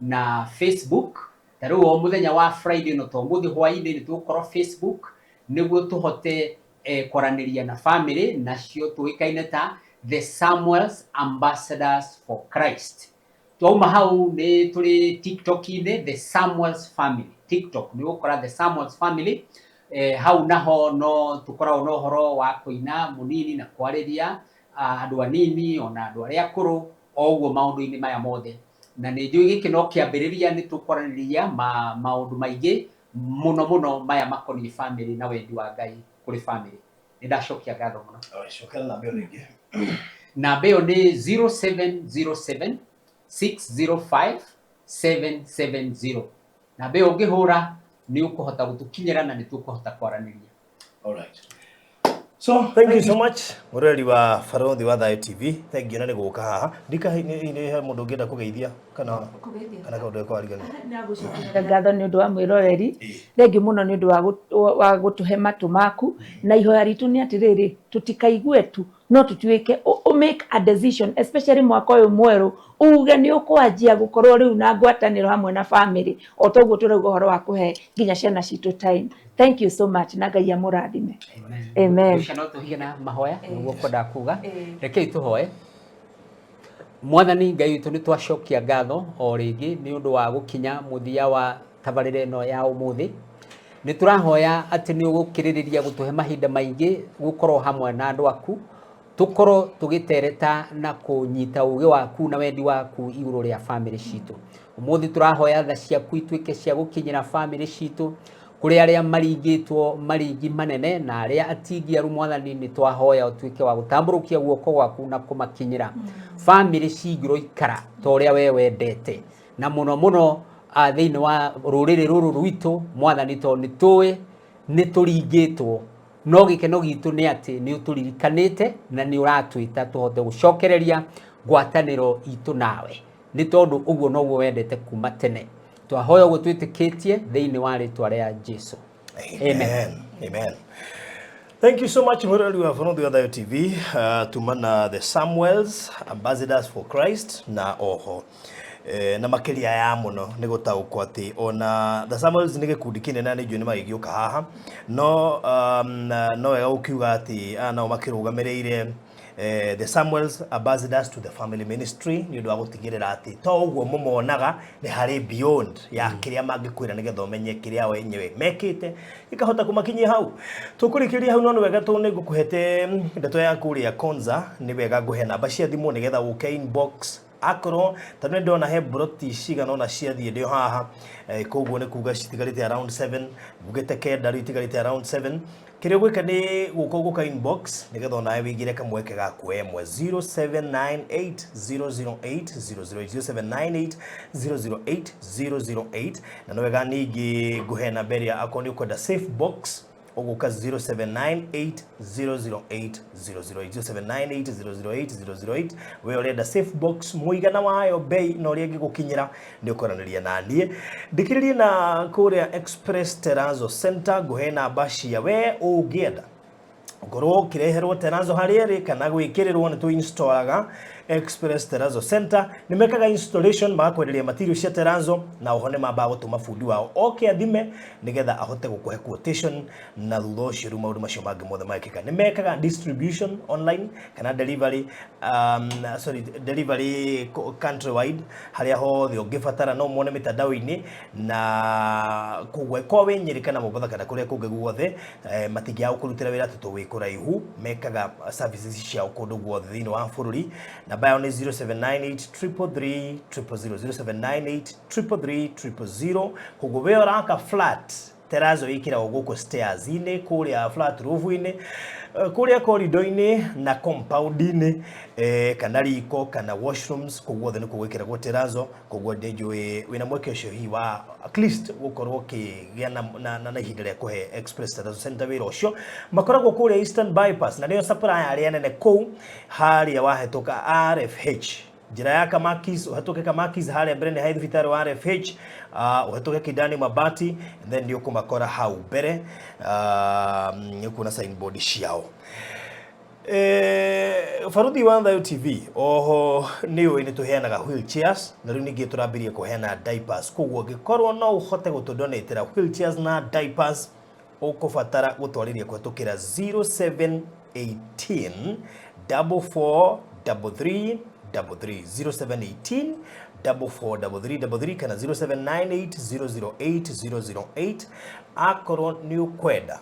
Speaker 5: na Facebook. Ta rĩu o mũthenya wa Friday, no to mũthĩ hwaĩ-inĩ, nĩ tũgũkorwo Facebook nĩguo tũhote kwaranĩria na family, nacio tũĩkaine ta The Samuels Ambassadors for Christ. Twauma hau nĩ tũrĩ TikTok-inĩ, The Samuels Family. TikTok nĩ ũgũkora The Samuels Family. Hau naho no tũkoragwo na ũhoro wa kũina mũnini na kwarĩria andũ anini ona andũ arĩa akũrũ, o ũguo maũndũ-inĩ maya mothe. Na nĩ njũĩ gĩkĩ no kĩambĩrĩria, nĩ tũkwaranĩria maũndũ maingĩ mũno mũno maya makoniĩ family na wendi wa Ngai kũrĩ family. Nĩ ndacokia ngatho mũno.
Speaker 2: Cokera namba ĩyo rĩngĩ.
Speaker 5: Namba ĩyo nĩ 0707 605 770. Namba ĩyo ũngĩhũra nĩ ũkũhota gũtũkinyĩra na nĩ tũkũhota kwaranĩria.
Speaker 2: Alright. So, thank you so much mũroreri wa Barothi wa Thayo TV. Thank you na nĩ gũka haha. Ndika nĩ he mũndũ ũngĩenda kũgeithia kana kana kaũndũ gekwarigania.
Speaker 6: Nagũcokeria ngatho nĩ ũndũ wa mwĩroreri thengiũ mũno nĩ ũndũ wa gũtũhe matũ maku na ihoya ritũ nĩ atĩrĩrĩ tũtikaigue tu no tũtuĩke make a decision especially mwaka ũyũ mwerũ uge nĩ ũkwanjia gũkorwo rĩu na ngwatanĩro hamwe na family o toguo tũrauga ũhoro wa kũhe nginya ciana citũ time. Thank you so much na Ngai amũrathime. Amen.
Speaker 5: Ũcio no tũhige na mahoya nĩguo kwendaga kuga. Rekei tũhoe. Mwathani Ngai witũ, nĩ twacokia ngatho o rĩngĩ nĩ ũndũ wa gũkinya mũthia wa tabarĩra ĩno ya ũmũthĩ. Nĩ tũrahoya atĩ nĩ ũgũkĩrĩrĩria gũtũhe mahinda maingĩ gũkorwo hamwe na andũ aku, tũkorwo tũgĩtereta na kũnyita ũgĩ waku na wendi waku igũrũ rĩa bamĩrĩ citũ. Ũmũthĩ tũrahoya tha ciaku ituĩke cia gũkinyĩra bamĩrĩ citũ, kũrĩ arĩa maringĩtwo maringi manene na arĩa atingiaru. Mwathani, nĩ twahoya ũtuĩke wa gũtambũrũkia guoko gwaku na kũmakinyĩra. Bamĩrĩ cingĩroikara ta ũrĩa we wendete, na mũno mũno thĩinĩ wa rũrĩrĩ rũrũ rwitũ. Mwathani, tondũ nĩ tũĩ nĩ tũringĩtwo, no gĩkeno gitũ nĩ atĩ nĩ ũtũririkanĩte na nĩ ũratwĩta tũhote gũcokereria ngwatanĩro itũ nawe, nĩ tondũ ũguo noguo wendete kuma tene. Twahoya ũguo twĩtĩkĩtie thĩinĩ wa rĩtwa rĩa Jesu.
Speaker 2: Amen. Amen. Thank you so much mwĩroreri wa Barothi wa Thayo TV. Tuma na the Samuels Ambassadors for Christ na oho na makĩria ya mũno nĩ gũtaũkwo atĩ ona the Samuels nĩ gĩkundi kĩnene na nĩ njũĩ nĩ magĩgĩũka haha, no wega gũkiuga atĩ aya nao makĩrũgamĩrĩire the Samuels Ambassadors to the Family Ministry nĩ ũndũ wa gũtigĩrĩra atĩ to ũguo mũmonaga, nĩ harĩ beyond ya kĩrĩa mangĩkwĩra nĩgetha ũmenye kĩrĩa o enyewe mekĩte gĩkahota kũmakinyia hau. Tũkũrĩkĩria hau, no nĩ wega tũ nĩ ngũkũhete ndeto ya kũrĩa Konza, nĩ wega ngũhe namba cia thimũ nĩgetha ũke inbox akorwo tondũ nĩ ndona he broti cigana ũna ciathiĩ ndĩ o haha. Koguo nĩ kuga citigarĩte around 7, ngugĩte 9, rĩu itigarĩte around 7. Kĩrĩa ũgwĩka nĩ gũka ũgũka inbox nĩgetha onawe wĩigĩre kamweke ga kuoya ĩmwe, 0798 008 008, 0798 008 008. Na nĩ wega ningĩ ngũhe namba ĩrĩa akorwo nĩ ũkwenda safe box, ũgũka 0798 008 008, 0798 008 008. We ũrenda safe box, mũigana wayo, bei na ũrĩa ĩngĩgũkinyĩra, nĩ ũkwaranĩria na niĩ. Ndikĩrĩrie na kũrĩa Express Terrazzo Center, ngũhe namba cia we ũngĩenda ũkorwo ũkĩreherwo terrazzo harĩa ĩrĩ kana gwĩkĩrĩrwo. Nĩ tũ-installaga. Express Terrazzo Center nĩ mekaga installation, magakwenderia material cia terrazzo, na oho nĩ mambaga gũtũma bundi wao oke athime nĩgetha ahote gũkũhe quotation, na thutha ũcio rĩu maũndũ macio mangĩ mothe magĩkĩka. Nĩ mekaga distribution online kana delivery, sorry, delivery countrywide, harĩa hothe ũngĩbatara. No muone mĩtandao-inĩ na koguo kwa wĩ Nyĩrĩ kana Mombatha kana kũrĩa kũngĩ guothe, matingĩaga gũkũrutĩra wĩra tondũ wĩ kũraihu. Mekaga services ciao kũndũ guothe thĩinĩ wa bũrũri. Namba yao nĩ 0798 333 000, 0798 333 000. Koguo we ũraka flat, terrazzo ĩkĩragwo gũkũ stairs-inĩ, kũrĩa flat roof-inĩ, kũrĩa corridor-inĩ na compound-inĩ, kana riko kana washrooms, kũu guothe nĩ gwĩkĩragwo terrazzo. Koguo nĩ njũĩ wĩna mweke ũcio hihi wa at least gũkorwo ũkĩgĩa na ihinda rĩa kũhe Express Terrazzo Center wĩra ũcio. Makoragwo kũrĩa Eastern Bypass na nĩo supplier arĩa nene kũu, harĩa wahetũka RFH, njĩra ya Kamakis, ũhetũke Kamakis harĩa mbere nĩ ha thibitarĩ wa RFH, ũhetũke Kidani Mabati, and then nĩ ũkũmakora hau mbere, nĩ ũkuona signboard ciao. Baruthi wa Thayo TV, oho nĩ ũĩ nĩ tũheanaga wheelchairs na rĩu ningĩ tũrambĩrĩria kũheana diapers. Koguo angĩkorwo no ũhote gũtũdonatĩra wheelchairs na diapers, ũkũbatara gũtwarĩria kũhetũkĩra 0718 44 33 33, 0718 44 33 33 kana 0798 008 008, akorwo nĩ ũkwenda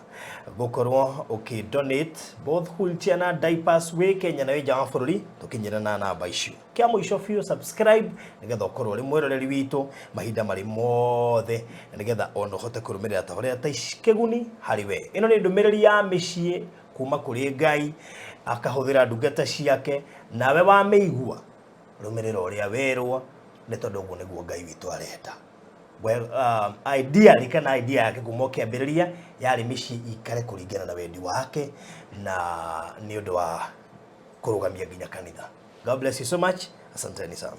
Speaker 2: gũkorwo ũkĩ donate both wheelchair na diapers wĩ Kenya na wĩ nja wa bũrũri, tũkinyĩre na namba icio. Kĩa mũico biũ, subscribe nĩgetha ũkorwo ũrĩ mwĩroreri witũ mahinda marĩ mothe, na nĩgetha ona ũhote kũrũmĩrĩra tabarĩra ta ici kĩguni harĩ we. Ĩno nĩ ndũmĩrĩri ya mĩciĩ kuma kũrĩ Ngai akahũthĩra ndungata ciake. Nawe wamĩigua, rũmĩrĩra ũrĩa werwo, nĩ tondũ ũguo nĩguo Ngai witũ arenda. Well, ideally kana idea yake kuma kĩambĩrĩria yarĩ mĩciĩ ikare kũringana na wendi wake na nĩ ũndũ wa kũrũgamia nginya kanitha. God bless you so much. Asanteni sana.